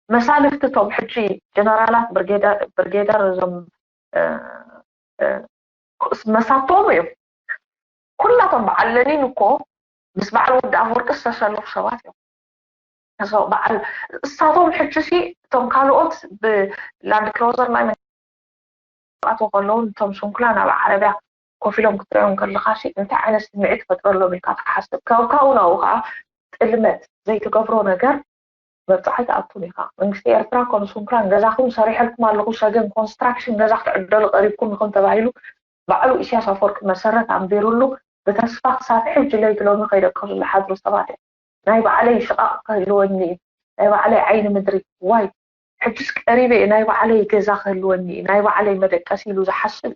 መሳልፍቲ እቶም ሕጂ ጀነራላት ብርጌደር፣ ብርጌደር እዞም መሳቶም እዮም። ኩላቶም በዓል ለኒን እኮ ምስ በዓል ወዲ ኣፈወርቂ ዝተሰለፉ ሰባት እዮም። በዓል እሳቶም ሕጂ ሲ እቶም ካልኦት ብላንድ ክሮዘር ናይ ኣቶ ከለዉ እቶም ስንኩላን ኣብ ዓረብያ ኮፍ ኢሎም ክትሪኦም ከለኻ ሲ እንታይ ዓይነት ስምዒት ፈጥረሎም ኢልካ ትሓስብ? ካብ ካብኡ ናብኡ ከዓ ጥልመት ዘይትገብሮ ነገር መብፅዓ ኣይትኣቱን ኢኻ። መንግስቲ ኤርትራ እኮ ንስንኩላን ገዛኹም ሰሪሐልኩም ኣለኹ፣ ሰገን ኮንስትራክሽን ገዛ ክትዕደሉ ቀሪብኩም ኢኹም ተባሂሉ ባዕሉ ኢሳያስ ኣፈወርቂ መሰረት ኣንቢሩሉ ብተስፋ ክሳብ ሕጂ ለይቲ ሎሚ ከይደቀሱ ዝሓድሩ ሰባት እዮም። ናይ ባዕለይ ሽቓቕ ክህልወኒ እዩ፣ ናይ ባዕለይ ዓይኒ ምድሪ ዋይ ሕጅስ ቀሪበ እየ ናይ ባዕለይ ገዛ ክህልወኒ እዩ፣ ናይ ባዕለይ መደቀሲ ኢሉ ዝሓስብ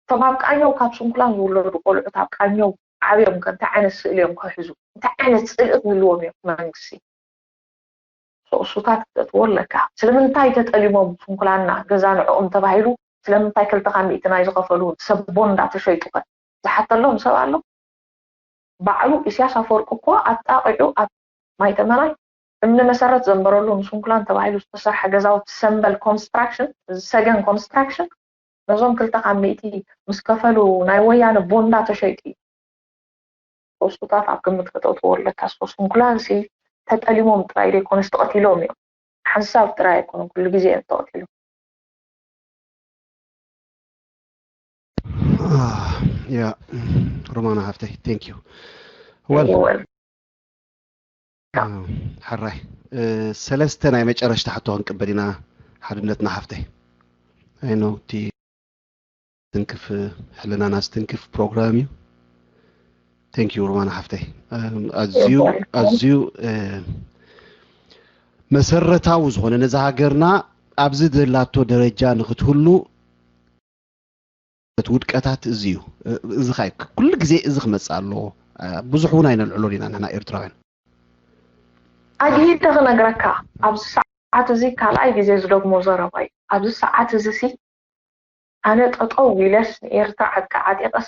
እቶም ኣብ ቃኘው ካብ ስንኩላን ዝውለዱ ቆልዑት ኣብ ቃኘው ዓብዮም ከ እንታይ ዓይነት ስእሊ እዮም ክሕዙ? እንታይ ዓይነት ጽልኢ ክህልዎም እዮም መንግስቲ? ሶ እሱታት ክተእትዎ ኣለካ። ስለምንታይ ተጠሊሞም ስንኩላና ገዛ ንዕኦም ተባሂሉ ስለምንታይ ክልተ ካብ ሚእቲ ናይ ዝኸፈሉ ሰብ ቦንዳ ተሸይጡ ከ ዝሓተሎም ሰብ ኣሎ? ባዕሉ ኢሳያስ ኣፈወርቂ እኮ ኣጣቒዑ ኣብ ማይ ተመናይ እምኒ መሰረት ዘንበረሉ ንስንኩላን ተባሂሉ ዝተሰርሐ ገዛውቲ ሰንበል ኮንስትራክሽን፣ ሰገን ኮንስትራክሽን ነዞም ክልተ ካብ ሚእቲ ምስ ከፈሉ ናይ ወያነ ቦንዳ ተሸይጡ እዩ። እሱታት ኣብ ግምት ከተእትዎ ኣለካ። ስፖርት ስንኩላንሲ ተጠሊሞም ጥራይ ዘይኮነስ ተቐቲሎም እዮም። ሓንሳብ ጥራይ ኣይኮኑን፣ ኩሉ ግዜ እዮም ተቐቲሎም። ያ ሮማና ሃፍተይ፣ thank you። ወል ይወል ሕራይ፣ ሰለስተ ናይ መጨረሽታ ሕቶ ክንቅበል ኢና። ሓድነትና ሓፍተይ፣ ኣይኖ እቲ ትንክፍ፣ ሕልናና ዝትንክፍ ፕሮግራም እዩ። Thank you ሮማና ሓፍተይ። ኣዝዩ ኣዝዩ መሰረታዊ ዝኾነ ነዛ ሃገርና ኣብዚ ዘላቶ ደረጃ ንክትህሉ እቲ ውድቀታት እዚ እዩ። እዚ ኸ ኩሉ ግዜ እዚ ክመፅእ ኣለዎ። ብዙሕ እውን ኣይነልዕሎን ኢና ንሕና ኤርትራውያን። ኣግሂደ ክነግረካ፣ ኣብዚ ሰዓት እዚ ካልኣይ ግዜ ዝደግሞ ዘረባ እዩ። ኣብዚ ሰዓት እዚ ሲ ኣነ ጠጠው ኢለስ ንኤርትራ ዓድካ ዓጢቐስ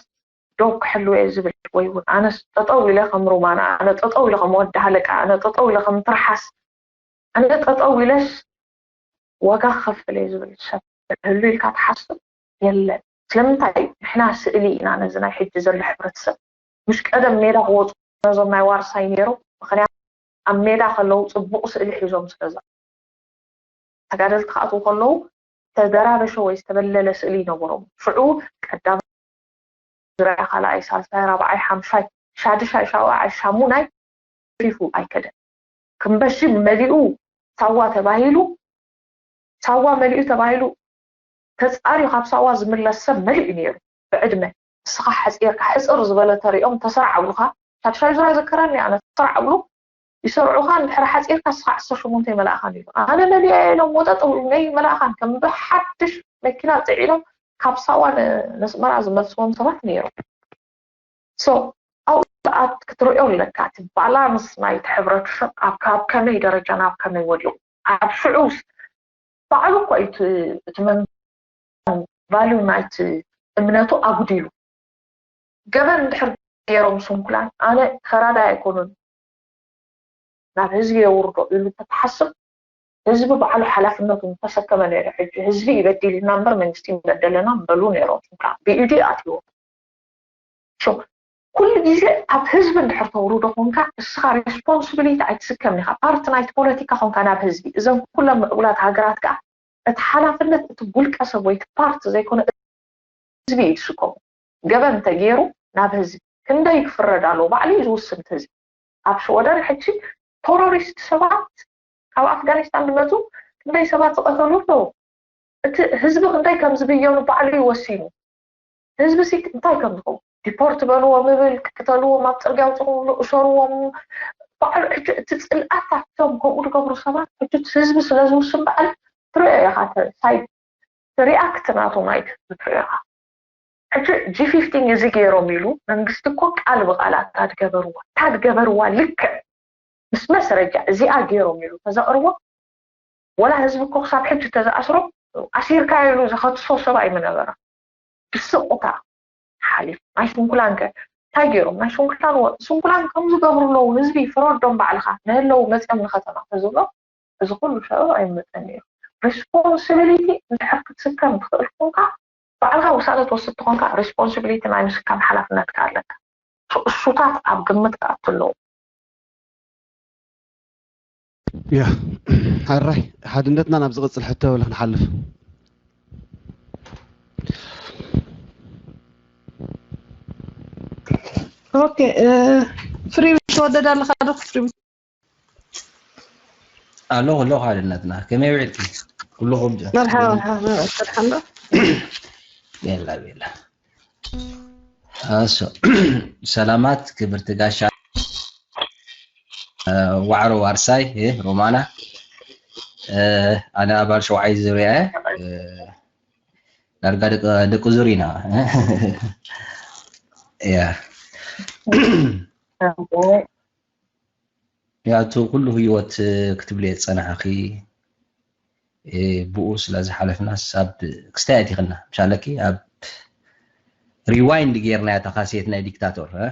ዶብ ክሕልዎ እየ ዝብል፣ ወይ እውን ኣነስ ጠጠው ኢለ ከም ሩማና፣ ኣነ ጠጠው ኢለ ከም ወዲ ሃለቃ፣ ኣነ ጠጠው ኢለ ከም ትርሓስ፣ ኣነ ጠጠው ኢለስ ዋጋ ክኸፍል እየ ዝብል ሰብ ህሉ ኢልካ ትሓስብ የለን። ስለምንታይ? ንሕና ስእሊ ኢና ነዚ ናይ ሕጂ ዘሎ ሕብረተሰብ። ምሽ ቀደም ሜዳ ክወፁ ነዞም ናይ ዋርሳይ ነይሩ፣ ምክንያቱ ኣብ ሜዳ ከለዉ ፅቡቕ ስእሊ ሒዞም ስለዛ ተጋደልቲ ክኣትዉ ከለዉ ዝተደራበሸ ወይ ዝተበለለ ስእሊ ይነበሮም። ሽዑ ቀዳማይ ዝረኣ፣ ካልኣይ፣ ሳልሳይ፣ ራብዓይ፣ ሓምሻይ፣ ሻድሻይ፣ ሻውዓይ፣ ሻሙናይ ፊፉ ኣይከደን። ክምበሺ መሊኡ ሳዋ ተባሂሉ፣ ሳዋ መሊኡ ተባሂሉ ተጻርዩ ካብ ሳዋ ዝምለስ ሰብ መሊኡ ነይሩ ብዕድመ። ንስኻ ሓጺርካ፣ ሕጽር ዝበለ ተሪኦም ተሰራዕ ኣብሉኻ። ሻድሻይ ዙርያ ዘከረኒ ኣነ፣ ተሰራዕ ኣብሉ ይሰርዑኻ። እንድሕር ሓጺርካ ንስኻ ዓሰርተ ሸሞንተ ይመላእኻን ኢሉ። ኣነ መሊአ ኢሎም ወጠጥ ኣብሉ፣ ነይ መላእኻን ከም ብሓድሽ መኪና ጽዒኖም ካብ ሳዋ ን-፣ ነስመራ ዝመልስዎም ሰባት ነይሮም። So ኣብኡ ሰዓት ክትርእዮ ኣለካ፣ እቲ ባላንስ ናይቲ ሕብረተሰብ ኣብ ካብ ከመይ ደረጃ ናብ ከመይ ወዲቑ። ኣብ ሽዑ ባዕሉ እኮ እዩ እቲ፣ እቲ መን-፣ ቫልዩ ናይቲ እምነቱ ኣጉዲሉ። ገበን እንድሕር ገይሮም ስንኩላን፣ ኣነ ፈራዳይ ኣይኮኑን፣ ናብ ህዝቢ የውርዶ ኢሉ እንተትሓስብ፣ ህዝቢ ባዕሉ ሓላፍነቱ ምተሰከመ ነይሩ። ሕጂ ህዝቢ ይበዲልና እምበር መንግስቲ ይበደለና ምበሉ ነይሮም ስንኩላን። ብኢዱ ኣትይዎም። So ኩሉ ግዜ ኣብ ህዝቢ እንድሕር ተውርዶ ኮንካ፣ እስኻ ሪስፖንሲቢሊቲ ኣይትስከምን ኢኻ። ፓርቲ ናይቲ ፖለቲካ ኮንካ ናብ ህዝቢ። እዘን ኩለን ምዕቡላት ሃገራት ከኣ እቲ ሓላፍነት እቲ ውልቀ ሰብ ወይ እቲ ፓርቲ ዘይኮነ ህዝቢ እዩ ዝስከሞ። ገበን እንተገይሩ ናብ ህዝቢ ክንደይ ክፍረድ ኣለዎ? ባዕሉ እዩ ዝውስን እቲ ህዝቢ። ኣብ ሽወደን ሕጂ ቴሮሪስት ሰባት ካብ ኣፍጋኒስታን ዝመፁ ክንደይ ሰባት ዝቐተሉ ኣለዉ። እቲ ህዝቢ ክንደይ ከም ዝብየኑ ባዕሉ እዩ ወሲኑ። ህዝቢ ሲ እንታይ ከም ዝኸውን፣ ዲፖርት በልዎም ይብል፣ ቅተልዎም፣ ኣብ ፅርግያ ኣውፅኹም ይብሉ፣ እሰርዎም። ባዕሉ ሕጂ እቲ ፅልኣት ኣብቶም ከምኡ ዝገብሩ ሰባት ሕጂ እቲ ህዝቢ ስለ ዝውስን ባዕሉ ትርእዮ ኢኻ። ተ-፣ ሳይድ ሪኣክት ናቱ ናይቲ ህዝቢ ትርእዮ ኢኻ። ሕጂ ጂ ፊፍቲን እዚ ገይሮም ኢሉ መንግስቲ እኮ ቃል ብቃል ኣታ ድገበርዋ፣ እታ ድገበርዋ ልክዕ ምስ መስረጃ እዚኣ ገይሮም ኢሉ ተዘቕርቦ፣ ወላ ህዝቢ እኮ ክሳብ ሕጂ ተዝኣስሮ ኣሲርካዮ ኢሉ ዘኸትሶ ሰብ ኣይምነበረ። ብስቕታ ሓሊፉ። ናይ ስንኩላን ከ እንታይ ገይሮም? ናይ ስንኩላን ወ-፣ ስንኩላን ከም ዝገብሩ ኣለዉ፣ ህዝቢ ፍረዶም ባዕልኻ፣ ንህለዉ መፅኦም ንከተማ ተዝብሎ እዚ ኩሉ ሰበብ ኣይመፀን ነይሩ። ሪስፖንሲቢሊቲ እንድሕር ክትስከም ትኽእል ኮንካ፣ ባዕልኻ ውሳነ ትወስድ ተኾንካ፣ ሪስፖንሲቢሊቲ ናይ ምስካም ሓላፍነትካ ኣለካ። እሱታት ኣብ ግምት ክኣቱ ኣለዎ። ያ ሕራይ፣ ሓድነትና ናብ ዝቕጽል ሕቶ ብለ ክንሓልፍ። ኦኬ፣ እ፣ ፍሪ ተወደድ ኣለኻ ዶ? ፍሪ ኣለኹ፣ ኣለኹ። ሓድነትና ከመይ ውዒልኪ? ኩሉ ከብዲ። መርሓባ፣ መርሓባ፣ መርሓባ። ቤላ፣ ቤላ። ኣሶ፣ ሰላማት ክብርቲ ጋሻ፣ እ፣ ዋዕሮ ዋርሳይ፣ እ፣ ሮማና። እ፣ ኣነ ኣባል ሸውዓይ ዙርያ እየ። እ፣ ዳርጋ ደቂ፣ ደቂ ዙር ኢና። ያ። ያቱ ኩሉ ህይወት ክትብሊ ዝጸናሕኺ፣ እ፣ ብኡ ስለ ዝሓለፍናስ ኣብ ክስታይ ኣቲኽና፣ ምሻለኪ ኣብ ሪዋይንድ ጌርናያ እታ ካሴት ናይ ዲክታቶር፣ እ?